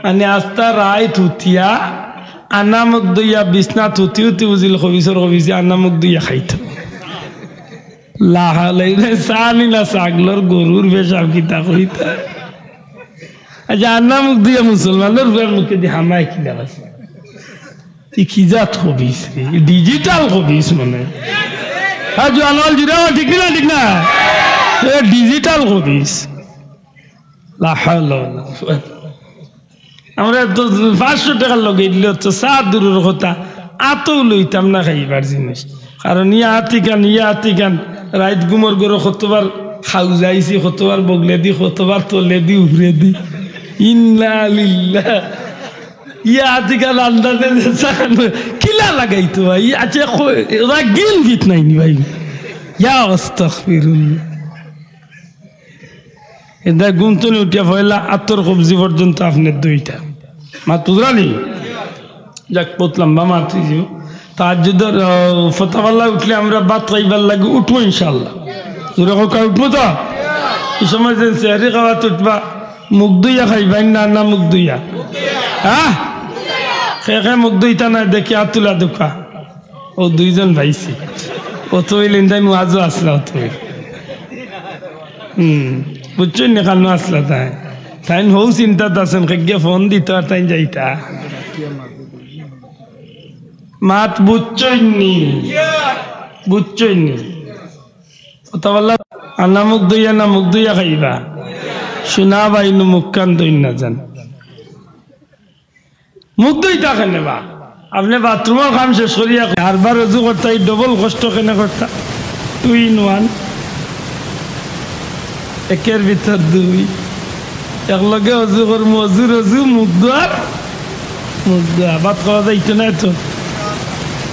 মানে আস্তা রাইত হুতিয়া, আন্না মুখ ধইয়া বিছনাত হুতি হুতি বুঝিল খবিসর খবিসে আন্না মুখ ধইয়া খাইতো। লাহালাই রে, চা নি না ছাগলর গরুর পেশাব কিতা কইতা। আচ্ছা, আন্না মুখ ধইয়া মুসলমানর পুয়ার মুখেদি হামায় কিলা বাসে? ই কি জাত খবিস রে? Digital খবিস মানে। হ্যাঁ, জোয়ান অকল জুরে কও, ঠিক নি না, ঠিক না? এ digital খবিস। লা হাওলা ওয়ালা কুওয়াতা। আমরা তো পাঁচশো টেকার লগে দিলে তো চা দূরর কথা, আতও লইতাম না খাইবার জিনিস। কারণ ইয়া আতিকান, ইয়া আতিকান, রাইত ঘুমর ঘরো কতবার খাউজাইছি, কতবার বগলেদি, কতবার তলেদি, উপরেদি। ইন্না লিল্লাহ। ইয়া আতিকান আন্দাজে যে চা খানো, কিলা লাগাইতো ভাই? আচ্ছা, কই, ওরা গিল ভিত নাই নি ভাই? ইয়া আস্তাগফিরুল্লাহ। এদা ঘুম তনে উঠিয়া পয়লা আতর কবজি পর্যন্ত আপনে ধইতা। মাত বুঝরা নি? যাক, বহুত লম্বা মাত অইযিবো। তাহাজ্জুদর, আহ, ফতাওয়াল্লা উঠলে আমরা ভাত খাইবার লাগি উঠমু ইনশাআল্লাহ। জুরে কউক্কা, উঠমু তো? ই সময় যে সেহরি খাওয়াত উঠবা, মুখ ধইয়া খাইবা, না, না মুখ ধইয়া? হ্যাঁ? কে কে মুখ ধইতা নায় দেখি আত তুলা দেউক্কা। অউ দুইজন পাইছি। অত অইলে ইন্দাইন ওয়াজো আছলা অত অইলে। হুম, বুঝছইন নি কানো আছলা তাইন? তাইন হউ চিন্তাত আছইন, কেগিয়ে ফোন দিতা আর তাইন যাইতা। মাত বুঝছইন নি? বুঝছইন নি? কথা বললা, আন্না মুখ ধইয়া না মুখ ধইয়া খাইবা? শুনা ভাই, নু মুখখান ধইন না যান। মুখ ধইতা কেনে বা? আপনে বাথরুমর কাম শেষ করিয়া আরবার অজু করতা, ই ডবল কষ্ট কেনে করতা? Two in one। একের ভিতর দুই। একলগে অজু করমু, অজুর অজু, মুখ ধোয়ার মুখ ধোয়া। ভাত খাওয়া যাইতো নায় তো।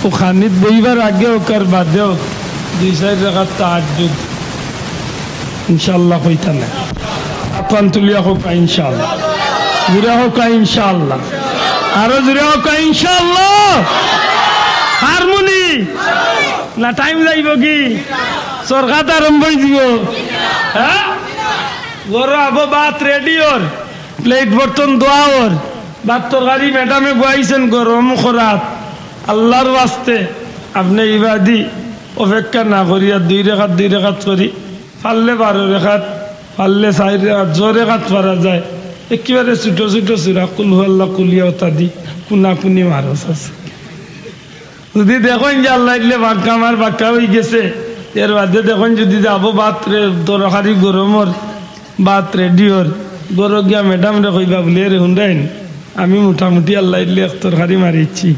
অউ খানিত বইবার আগে অউক আর বাদে অউক, দুই চাইর রাকাত তাহাজ্জুদ। ইনশাআল্লাহ কইতা না। আত খান তুলিয়া কউক্কা ইনশাআল্লাহ। জুরে কউক্কা ইনশাআল্লাহ। আরো জুরে কউক্কা ইনশাআল্লাহ। পারমু নি? না টাইম যাইবো গি? সরকাত আরম্ভ অইযিবো। হ্যাঁ? ঘরো আবো ভাত রেডি অর, প্লেট বর্তন ধোয়া অর, ভাত তরকারি ম্যাডামে বওয়াইছইন গরম করাত। আল্লার ওয়াস্তে আপনে ইবাদি অপেক্ষা না করিয়া দুই রেকাত দুই রেকাত করি পারলে বারো রেকাত, পারলে চাইর রেকাত, যে রেকাত পারা যায়, একেবারে ছুটো ছুটো সুরা, কুল হু আল্লাহ, কুলিয়া অতা দি কুনাকুনি মারো চাচা। যুদি দেখইন যে আল্লায় দিলে বাক্কা আমার বাক্কা অইগেছে, এর বাদে দেখইন যুদি যাবো ভাত রে-, তরকারি গরম অর, ভাত রেডি অর, ঘরো গিয়া ম্যাডামরে কইবা বুলে, "এরে হুনরাইন, আমি মোটামুটি আল্লায় দিলে এক তরকারি মারিছি,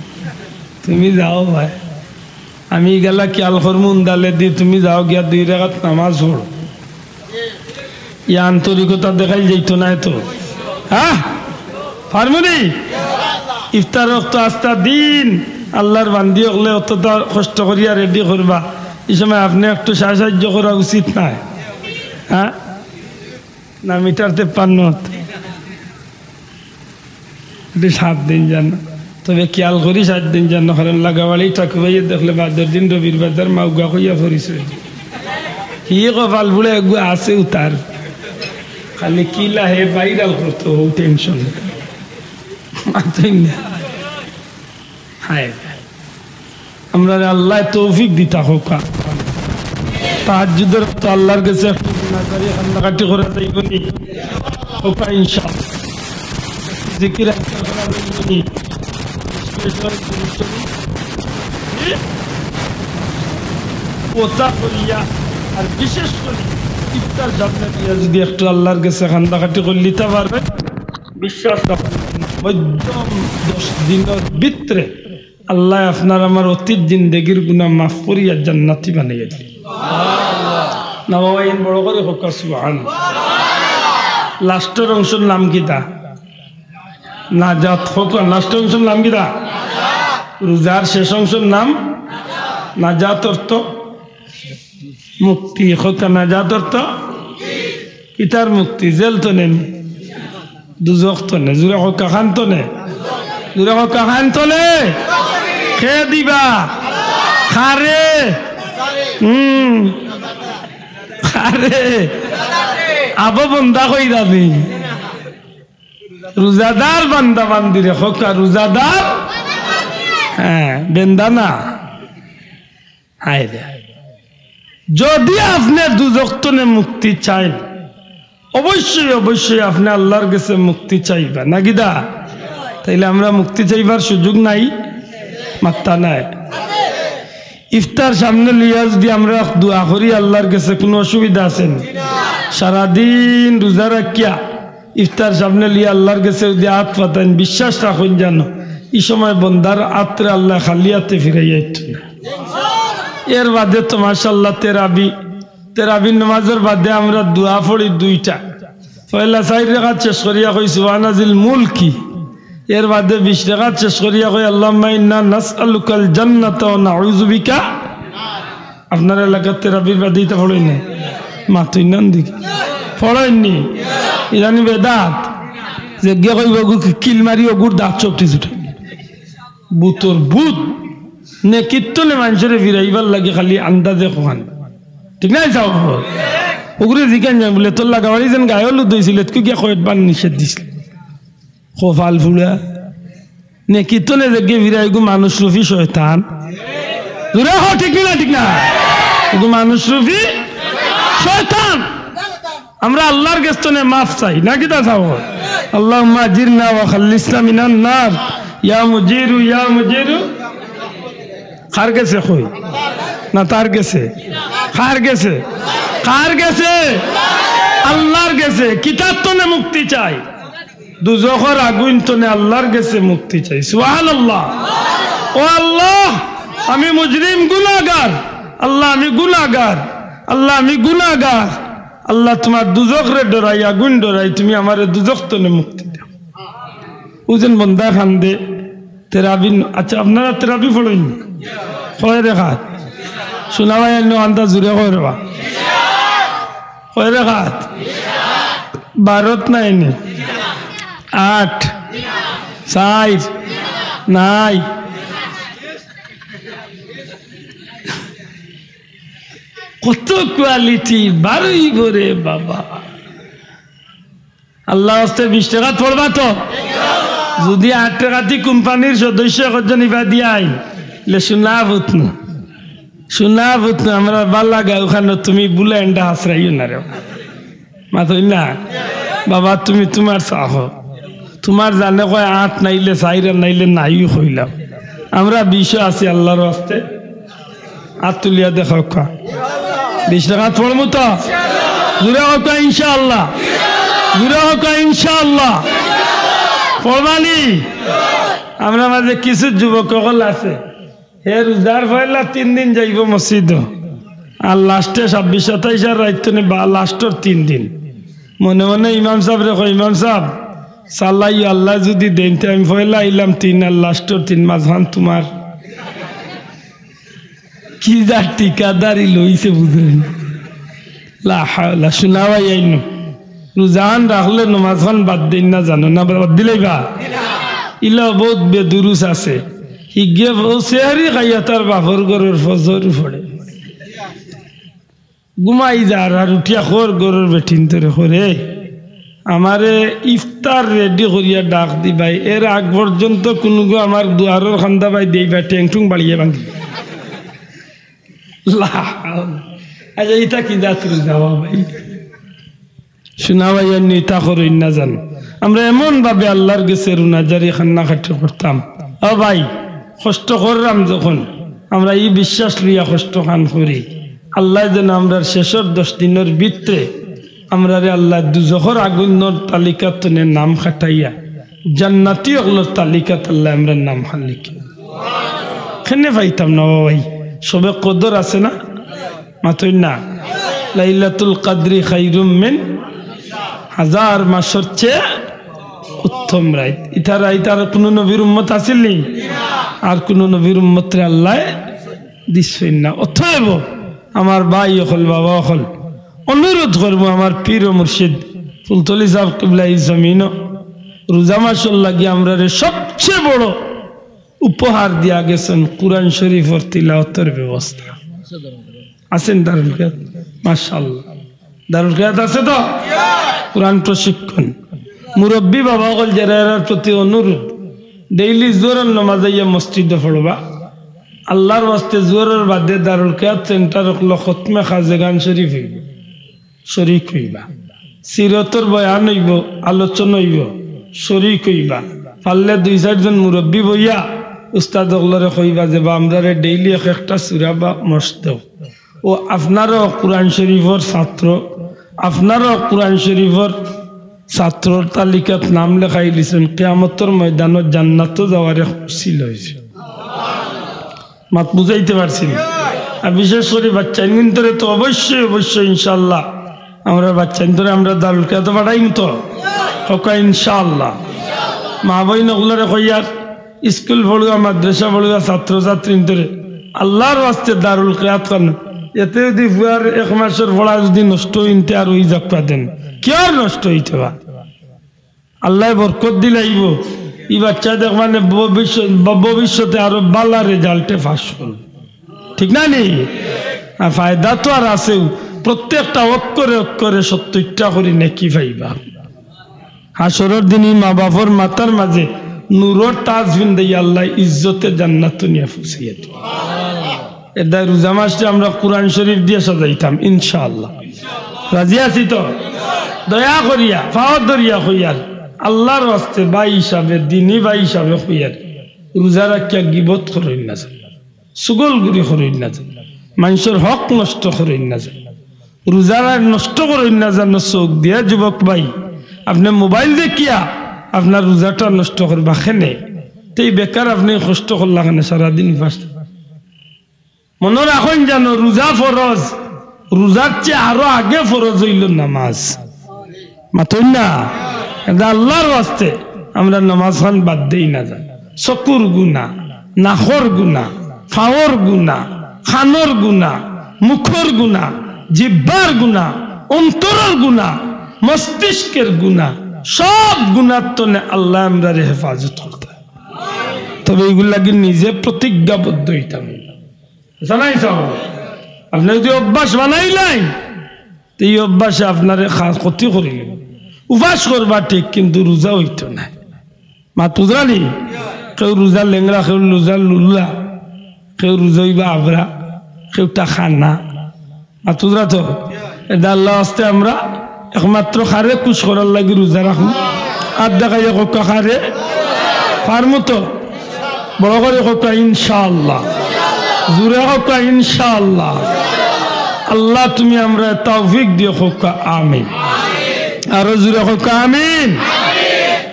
তুমি যাও ভাই।" আমি ইগালা খিয়াল করমু উন্দালে দি, তুমি যাও গিয়া দুই রেকাত নামাজ পড়ো। ই আন্তরিকতা দেখাইল যাইতো নায় তো? হ্যাঁ? পারমু নি? ইফতার অক্ত আস্তা দিন আল্লার বান্দি অকলে অততা কষ্ট করিয়া রেডি করবা, ই সময় আপনে একটু সা-, সাহায্য করা উচিত নায়? হ্যাঁ? না, মিটার তেপ্পান্ন। এটু সাত দিন যান, তবে খিয়াল করি সাত দিন যান, কারণ লাগাবাড়ি ঠাকুভাইয়ে দেখলে বাদর দিন রবির বাজার মাউগা কইয়া পরিচয়। কি কপাল পুড়া এগু আছে উতার, খালি কিলা হে ভাইরাল করতো, অউ টেনশন। মাতইন না। হায়। আমরারে আল্লায় তৌফিক দিতা কউক্কা। তাহাজ্জুদর অক্ত আল্লার গেছে একটু গুনাহগারি কান্দাকাটি করা যাইবো নি? কউক্কা ইনশাআল্লাহ। জিকির আজকার করা যাইবো নি? কথা কইয়া আর বিশেষ করি ইফতার সামনে দিয়া যুদি একটু আল্লার গেছে কান্দাকাটি করিলিতা পারইন, বিশ্বাস রাখইন, মধ্যম দশ দিনর ভিতরে আল্লায় আপনার আমার অতীত জিন্দেগির গুনা মাফ করিয়া জান্নাতি বানাইয়া দিবা। না বাবা, ইন বড় করি কউক্কা সুবহান। লাস্টর অংশর নাম কিতা? নাজাত। কউক্কা, লাস্টর অংশর নাম কিতা? রোজার শেষ অংশর নাম নাজাত, অর্থ মুক্তি। কউক্কা, নাজাত অর্থ কিতার মুক্তি? জেল তো নেন, দুজখ তো নে। জুরে কউক্কা, খান তো নে। জুরে কউক্কা, খান তো নে। কে দিবা? কারে? হুম। কারে? আবো বন্দা কই যাবি? রোজাদার বান্দা বান্দিরে কউক্কা, রোজাদার। হ্যাঁ, বেন্দা না। হায় রে। যদি আপনে দুজখ তনে মুক্তি চাইন, অবশ্যই, অবশ্যই আপনে আল্লার গেছে মুক্তি চাইবা, নাকি দা? তাইলে আমরা মুক্তি চাইবার সুযোগ নাই, মাত্তা নাই। ইফতার সামনে লইয়া যদি আমরা দোয়া করি আল্লার গেছে, কুনু অসুবিধা আছে নি? সারাদিন রোজা রাখিয়া ইফতার সামনে লইয়া আল্লার গেছে যদি আত পাতাইন, বিশ্বাস রাখইন জানো, ই সময় বন্দার আতরে আল্লায় খালি আতে ফিরাইয়া আইতো না। এর বাদে তো মাশাআল্লাহ তেরাবি, তেরাবির নামাজর বাদে আমরা দোয়া পড়ি দুইটা। পয়লা চাইর রেকাত শেষ করিয়া কই সুবহানাজিল মুলকি। এর বাদে বিশ রেকাত শেষ করিয়া কই আল্লাহুম্মা ইন্না নাসআলুকাল জান্নাতা ওয়া নাউযু বিকা। আপনার এলাকার তেরাবির বাদে ইতা পড়ইন না? মাতইন না দেখি। পড়ইন নি? ইদানি বেদাত। যেগিয়ে কইবো অগু কিল মারি অগুর দাঁত চোপটি ছুটে। বুতর বুত। নেকির তনে মানষরে ফিরাইবার লাগি খালি আন্দাজে কওয়ান। ঠিক না? যাও। অগুরে জিকাইন যাইন বুলে, "তোর লাগাবাড়ি যেন গায়ে হলুদ অইছিল, এতকু গিয়া কয়বার নিষেধ দিছিল?" কপাল ফুড়া। নেকির তনে যেগিয়ে ফিরায়, অগু মানুষ রূপী শয়তান। জুরে কও, ঠিক নি না? ঠিক না? অগু মানুষ রূপী শয়তান। আমরা আল্লার গেছ তনে মাফ চাই, না কিতা চাও? আল্লাহুম্মা আজিরনা ওয়া খাল্লিসনা মিনান নার। ইয়া মুজিরু, ইয়া মুজিরু। কার গেছে কই? না, তার গেছে। কার গেছে? কার গেছে? আল্লার গেছে। কিতার তনে মুক্তি চাই। দুজখর আগুইন তনে আল্লার গেছে মুক্তি চাই। সুবহানাল্লাহ। ও আল্লাহ, আমি মুজরিম গুনাগার। আল্লাহ, আমি গুনাগার। আল্লাহ, আমি গুনাগার। আল্লাহ, তুমার দুজখরে ডরাই, আগুইন ডরাই, তুমি আমারে দুজখ তনে মুক্তি দেও। অউ যেন বন্দা কান্দে, তেরাবি ন-, আচ্ছা, আপনারা তেরাবি পড়ইন নি? কয় রেকাত? শুনা ভাই, অন্য আন্দা জুরে কয় রেবা? কয় রেকাত? বারোত নাই নি? আট? চাইর? নাই? কত কোয়ালিটি বারইবো রে বাবা। আল্লার ওয়াস্তে বিশ রেকাত পড়বা তো? যুদি আট রেকাতি কোম্পানির সদস্য একজন ইবা দিয়া আইন, লে শুনা বুত না। শুনা বুত না, আমরা বালা গাউখানো তুমি বুলে এন্ডা হাসরাইও না রে। মাতইন না? বাবা, তুমি তুমার চাও। তুমার জানে কয় আট নাইলে চাইর আর নাইলে নাই কইলাম। আমরা বিশো আছি আল্লার ওয়াস্তে। আত তুলিয়া দেখাউক্কা। বিশ রেকাত পড়মু তো? জুরে কউক্কা ইনশাআল্লাহ। জুরে কউক্কা ইনশাআল্লাহ। পড়বা নি? আমরার মাঝে কিছু যুবক অকল আছে। হে রোজার পয়লা তিন দিন যাইবো মসজিদো। আর লাস্টে ছাব্বিশ সাতাইশ আর রাইত তনে বা লাস্টর তিন দিন। মনে মনে ইমাম সাবরে কয়, "ইমাম সাব, চালাইও, আল্লায় যুদি দেইন তে আমি পয়লা আইলাম তিন আর লাস্টর তিন, মাঝখান তুমার।" কি যে ঠিকাদারি লইছে বুঝইন। লা হাওলা, শুনা ভাই আইন। রোজাখান রাখলে নমাজখান বাদ দেইন না জানো না, বাদ দিলাইবা? ইলা বউত বেদুরুস আছে। হিগে বউ সেহরি খাইয়া তার বাপর ঘরর ফজর পড়ে। ঘুমাই যার আর উঠিয়া কর ঘরর বেটিন্তরে কয়, "আমারে ইফতার রেডি করিয়া ডাক দিবায়, এর আগ পর্যন্ত কুনুগু আমার দুয়ারর কান্দা বায় দিবায়, ঠ্যাং ঠুং বাড়িয়া ভাঙ্গি।" লা হাওলা। আচ্ছা, ইতা কি জাত রোজা বা ভাই? শুনা ভাই, আর ইতা করইন না জানো। আমরা এমন ভাবে আল্লার গেছে রুনাজারি কান্নাকাটি করতাম। ও ভাই, কষ্ট কররাম যখন, আমরা ই বিশ্বাস লইয়া কষ্টখান করি, আল্লায় যেন আমরার শেষর দশ দিনর ভিতরে আমরারে আল্লায় দুজখর আগুইনর তালিকাত তনে নাম কাটাইয়া জান্নাতি অকলর তালিকাত আল্লায় আমরার নামখান লেখে। কেনে পাইতাম না বা ভাই? শবে কদর আছে না? মাতইন না। লাইলাতুল কাদরি খাইরুম মিন হাজার মাসর চেয়ে উত্তম রাইত। ইতা রাইত আর কুনু নবীর উম্মত আছিল নি? আর কুনু নবীর উম্মতরে আল্লায় দিছইন না। অতএব আমার ভাই অকল, বাবা অকল, অনুরোধ করমু আমার পীর ও মুর্শিদ ফুলতলি সাহেব কিবলা এই জমিনো রোজা মাসর লাগি আমরারে সবচেয়ে বড় উপহার দিয়া গেছইন কোরআন শরীফর তিলাওয়াতর ব্যবস্থা। আছইন দারুল কিরাত? মাশাআল্লাহ। দারুল কিরাত আছে তো? কোরআন প্রশিক্ষণ। মুরব্বী বাবা অকল যেরা, এরার প্রতি অনুরোধ, ডেইলি জোহরর নমাজ আইয়া মসজিদো পড়বা। আল্লার ওয়াস্তে জোহরর বাদে দারুল কিরাত সেন্টার অকলো খতমে খাজেগান শরীফ অইবো, শরিক অইবা। সিরতর বয়ান অইবো, আলোচনা অইবো, শরিক অইবা। পারলে দুই চাইরজন মুরব্বী বইয়া উস্তাদ অকলরে কইবা যে, "বা, আমরারে ডেইলি এক একটা সূরা বা মশক দেও।" ও আপনারাও কোরআন শরীফর ছাত্র, আপনারাও কোরআন শরীফর ছাত্রর তালিকাত নাম লেখাই দিছইন, কিয়ামতর ময়দানো জান্নাতো যাওয়ার এক উসিলা অইছে। মাত বুঝাইতে পারছি না? আর বিশেষ করি বাচ্চাইন্তরে তো অবশ্যই, অবশ্যই ইনশাআল্লাহ আমরা বাচ্চাইন্তরে আমরা দারুল কিরাতো পাঠাইমু তো। কউক্কা ইনশাআল্লাহ। মা বইন অকলরে কইয়ার, স্কুল পড়ুয়া, মাদ্রাসা পড়ুয়া ছাত্র ছাত্রীন্তরে আল্লার ওয়াস্তে দারুল কিরাত খান। এতে যদি পুয়ার এক মাসর পড়া যদি নষ্ট অইন তে আর অই যাউক্কা দেন, কিয়ার নষ্ট অইতো বা? আল্লায় বরকত দিলাইবো। ই বাচ্চা দেখবা নে ভবিষ্যৎ, ভবিষ্যতে আরো ভালা রেজাল্টে পাস করবো, ঠিক না নি? আর ফায়দা তো আর আছেউ, প্রত্যেকটা অক্ষরে অক্ষরে সত্তইরটা করি নেকি পাইবা। হাশরর দিন ই মা বাপর মাথার মাঝে নূরর তাজ ফিন্দাইয়া আল্লায় ইজ্জতে জান্নাতো নিয়া পৌঁছাইয়া দিবা। এরদায় রোজা মাসটা আমরা কোরআন শরীফ দিয়া সাজাইতাম ইনশাআল্লাহ। রাজি আছি তো? দয়া করিয়া, পাও ধরিয়া কইয়ার, আল্লার ওয়াস্তে ভাই হিসাবে, দিনী ভাই হিসাবে কইয়ার, রোজা রাখিয়া গিবত করইন না যেন, চুগলখুরি করইন না যেন, মানষর হক নষ্ট করইন না যেন, রোজা নষ্ট করইন না যেন চউখ দিয়া। যুবক ভাই, আপনে মোবাইল দেখিয়া আপনার রোজাটা নষ্ট করবা কেনে? তে বেকার আপনে কষ্ট করলা কেনে সারাদিন উপাস? মনো রাখইন যেন রোজা ফরজ, রোজার চেয়ে আরো আগে ফরজ অইলো নমাজ। মাতইন না? এরদায় আল্লার ওয়াস্তে আমরা নমাজ খান বাদ দেই না যেন। চকুর গুনা, নাকর গুনা, পাওর গুনা, কানর গুনা, মুখর গুনা, জিব্বার গুনা, অন্তরর গুনা, মস্তিষ্কের গুনা, সব গুনার তনে আল্লায় আমরারে হেফাজত করতা। তবে ইগুর লাগি নিজে প্রতিজ্ঞাবদ্ধ অইতাম। জানাই চাও, আপনে যদি অভ্যাস বানাইলাইন, তে ই অভ্যাসে আপনারে খা-, ক্ষতি করিলিবো। উপাস করবা ঠিক, কিন্তু রোজা অইতো নায়। মাত বুঝরা নি? কেউ রোজা লেংড়া, কেউ রোজা লুলা, কেউ রোজা অইবা আবরা, কেউ তা খানা। মাত বুঝরা তো? এরদায় আল্লার ওয়াস্তে আমরা একমাত্র কারে খুশ করার লাগি রোজা রাখমু। আত দেখাইয়া কউক্কা কারে? পারমু তো? বড় করি কউক্কা ইনশাআল্লাহ। জুরে কউক্কা ইনশাআল্লাহ। আল্লাহ তুমি আমরারে তৌফিক দিও কউক্কা আমিন। আরো জুরে কউক্কা আমিন।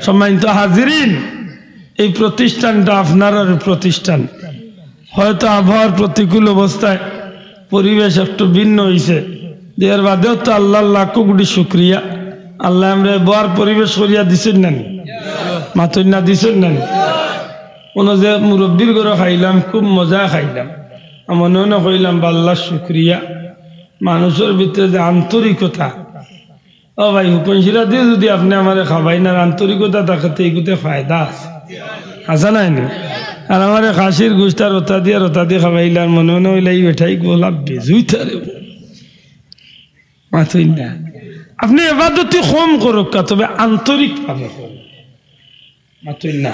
সম্মানিত হাজিরিন, এই প্রতিষ্ঠানটা আপনারার প্রতিষ্ঠান। হয়তো আবহাওয়ার প্রতিকূল অবস্থায় পরিবেশ একটু ভিন্ন অইছে, যে এর বাদেও তো আল্লার লাখো কোটি শুকরিয়া, আল্লায় আমরারে বওয়ার পরিবেশ করিয়া দিছইন না নি? মাতইন না, দিছইন না নি? অনো যে মুরব্বির ঘরো খাইলাম, খুব মজা খাইলাম, আর মনে মনে কইলাম, "বা আল্লার শুকরিয়া।" মানুষর ভিতরে যে আন্তরিকতা, ও ভাই, হুকুন শিরা দিও যদি আপনে আমারে খাবাইন আর আন্তরিকতা থাকে, তে ইগুতে ফায়দা আছে। আছে না নি? আর আমারে খাসির গোস্ত আর ওতা দিয়া, ওতা দিয়া খাবাইলা আর মনে মনে অইলা, "ই বেটায় গোলা বেজুইতা রে।" মাতইন না। আপনে এবাদতি কম করউক্কা, তবে আন্তরিক ভাবে করউক্কা। মাতইন না।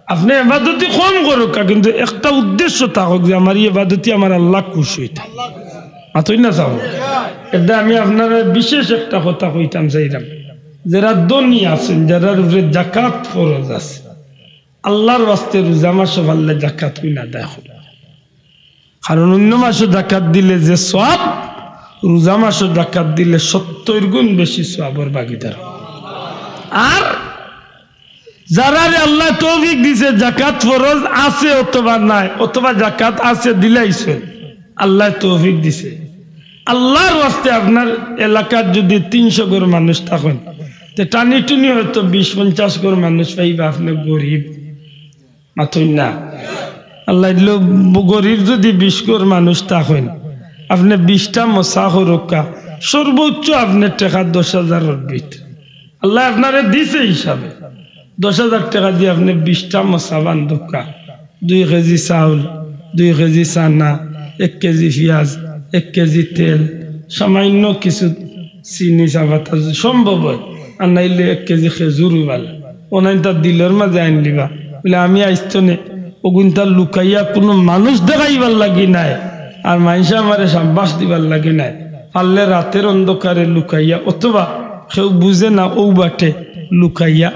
আপনে এবাদতি কম করউক্কা, কিন্তু একটা উদ্দেশ্য থাকউক যে আমার ই এবাদতি আমার আল্লাহ খুশ অইতা। মাতইন না চাও। এরদায় আমি আপনারারে বিশেষ একটা কথা কইতাম চাইরাম, যেরা ধনী আছইন, যেরার উপরে জাকাত ফরজ আছে, আল্লার ওয়াস্তে রোজা মাসো পারলে জাকাত অইন আদায় করউক্কা। কারণ অইন্য মাসো জাকাত দিলে যে সওয়াব, রোজা মাসো জাকাত দিলে সত্তইর গুণ বেশি সওয়াবর ভাগীদার। আর যারারে আল্লায় তৌফিক দিছে, জাকাত ফরজ আছে অথবা নাই, অথবা জাকাত আছে দিলাইছইন, আল্লায় তৌফিক দিছে, আল্লার ওয়াস্তে আপনার এলাকাত যদি তিনশো ঘর মানুষ থাকইন, তে টানি টুনি হয়তো বিশ পঞ্চাশ ঘর মানুষ পাইবা আপনে গরিব। মাতইন না। আল্লায় দিলো, গরিব যুদি বিশ ঘর মানুষ থাকইন, আপনে বিশটা মসা করউক্কা, সর্বোচ্চ আপনে টেকা দশ হাজারর ভিতরে। আল্লায় আপনারে দিছে হিসাবে, দশ হাজার টেকা দি আপনে বিশটা মসা বান্ধউক্কা, দুই কেজি চাউল, দুই কেজি চানা, এক কেজি পিয়াজ, এক কেজি তেল, সামাইন্য কিছু চিনি, চা পাতা যুদি সম্ভব অয়, আর নাইলে এক কেজি খেজুরও বালা। অনাইন তার দিলর মাজে আইন দিবা। বুলে, আমি আইজ থনে অগুইনতা লুকাইয়া কুনু মানুষ দেখাইবার লাগি নায়, আর মাইনষে আমারে সাব্বাস দিবার লাগি নায়। পারলে রাতর অন্ধকারে লুকাইয়া, অথবা কেউ বুঝে না অউ বাটে লুকাইয়া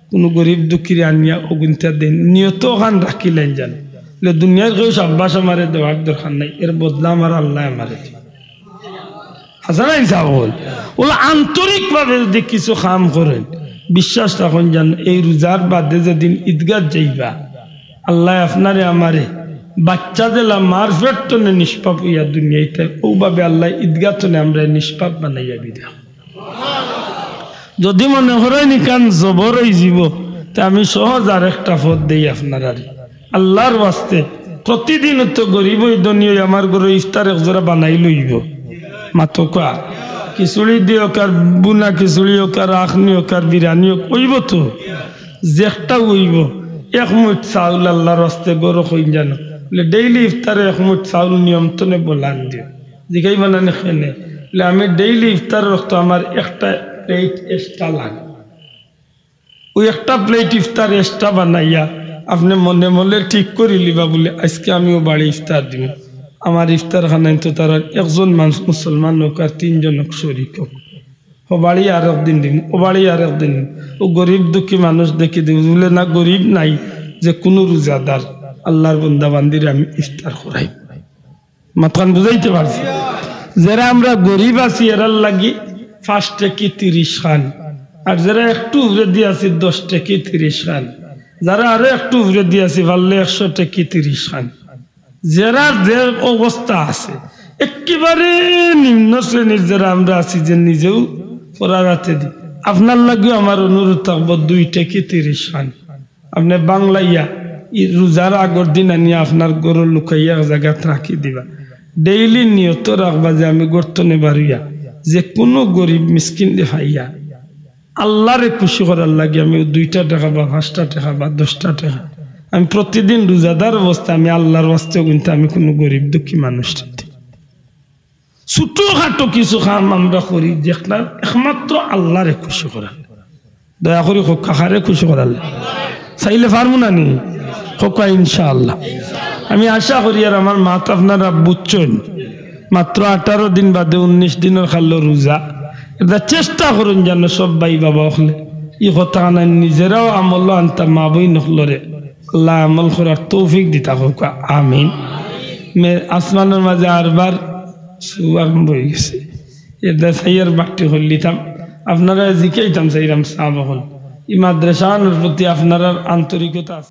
কুনু গরিব দুঃখীরে আনিয়া অগুইনতা দেইন, নিয়ত অখান রাখিলাইন যানু। বুলে, দুনিয়ার কেউ সাব্বাস আমারে দেওয়ার দরকার নাই, এর বদলা আমার আল্লায় আমারে দিবা। হাছা নানি মিছা কইন? অলা আন্তরিকভাবে যুদি কিছু কাম করইন, বিশ্বাস রাখইন যানু এই রোজার বাদে যেদিন ইদগাত যাইবা, আল্লায় আপনারে আমারে বাইচ্চা যেলা মার পেট থনে নিষ্পাপ অইয়া দুনিয়াইত আইছি, অউভাবে আল্লায় ইদগাত থনে আমরারে নিষ্পাপ বানাইয়া বিদায়। যুদি মনে করইন ইখান জবর অইযিবো, তে আমি সহজ আরেকটা পথ দেই আপনারারে। আল্লার ওয়াস্তে, প্রতিদিন তো গরিব অই ধনী অই আমার ঘরো ইফতার এক জোড়া বানাইলে অইবো। মাতউক্কা, খিচুড়ি দিউক আর, বুনা খিচুড়ি অউক আর, আখনি অউক আর, বিরিয়ানি অউক, অইবো তো, যেকটাউ অইবো। এক মুইঠ চাউল আল্লার ওয়াস্তে ঘরো কইন যানু, বুলে, ডেইলি ইফতারে এক মুইঠ চাউল নিয়ম থনে বলান দিও। জিগাইবা না নি কেনে? বুলে, আমি ডেইলি ইফতার অক্ত আমার একটা প্লেট এক্সট্রা লাগে। অউ একটা প্লেট ইফতার এক্সট্রা বানাইয়া আপনে মনে মনে ঠিক করিলিবা বুলে, আইজকে আমি অউ বাড়ি ইফতার দিমু। আমার ইফতার খানাইন তো তারার একজন মানুষ মুসলমান অউক আর তিনজন অউক শরিক অউক, অউ বাড়ি আরক দিন দিমু, অউ বাড়ি আরক দিন দিমু। অউ গরিব দুঃখী মানুষ দেখি দিমু, বুলে না, গরিব নাই, যে কুনু রোজাদার আল্লার বন্দা বান্দিরে আমি ইফতার করাই। মাতখান বুঝাইতে পারছি? যেরা আমরা গরিব আছি, এরার লাগি পাঁচ টেকি তিরিশ খান, আর যেরা একটু উপরেদি আছি, দশ টেকি তিরিশ খান, যারা আরো একটু উপরেদি আছি, পারলে একশো টেকি তিরিশ খান। যেরার যে অবস্থা আছে, একেবারে নিম্ন শ্রেণীর যেরা আমরা আছি, যে নিজেউ পরার আতেদি, আপনার লাগিও আমার অনুরোধ থাকবো, দুই টেকি তিরিশ খান। আপনে বাংলাইয়া ই রোজার আগর দিন আনিয়া আপনার ঘরো লুকাইয়া এক জাগাত রাখি দিবা। ডেইলি নিয়ত রাখবা যে আমি ঘর থনে বারইয়া যে কুনু গরিব মিসকিনরে পাইয়া আল্লারে খুশি করার লাগি আমি অউ দুইটা টেকা বা পাঁচটা টেকা বা দশটা টেকা আমি প্রতিদিন রোজাদার অবস্থায় আমি আল্লার ওয়াস্তে অগুইনতা আমি কুনু গরিব দুঃখী মানুষরে দেই। ছোটখাটো কিছু কাম আমরা করি, যেখান একমাত্র আল্লারে খুশি করার। দয়া করি কউক্কা, কারে খুশি করার? চাইলে পারমু না নি? কউক্কা, ইনশাআল্লাহ। আমি আশা করি আর আমার মাত আপনারা বুঝছইন। মাত্র আঠারো দিন বাদে উনিশ দিনর খালো রোজা। এটা চেষ্টা করইন যেন সব ভাই বাবা অকলে ই কথাখান নিজেরাও আমলো আনতা, মা বইন অকলরে আল্লায় আমল করার তৌফিক দিতা কউক্কা, আমিন। মে-, আসমানর মাজে আরবার সু আরম্ভ অইগেছে। এরদায় চাইয়ার বাট্টি করিলিতাম, আপনারারে জিকাইতাম চাইরাম সাব অকল, ই মাদ্রাসার প্রতি আপনারার আন্তরিকতা আছে?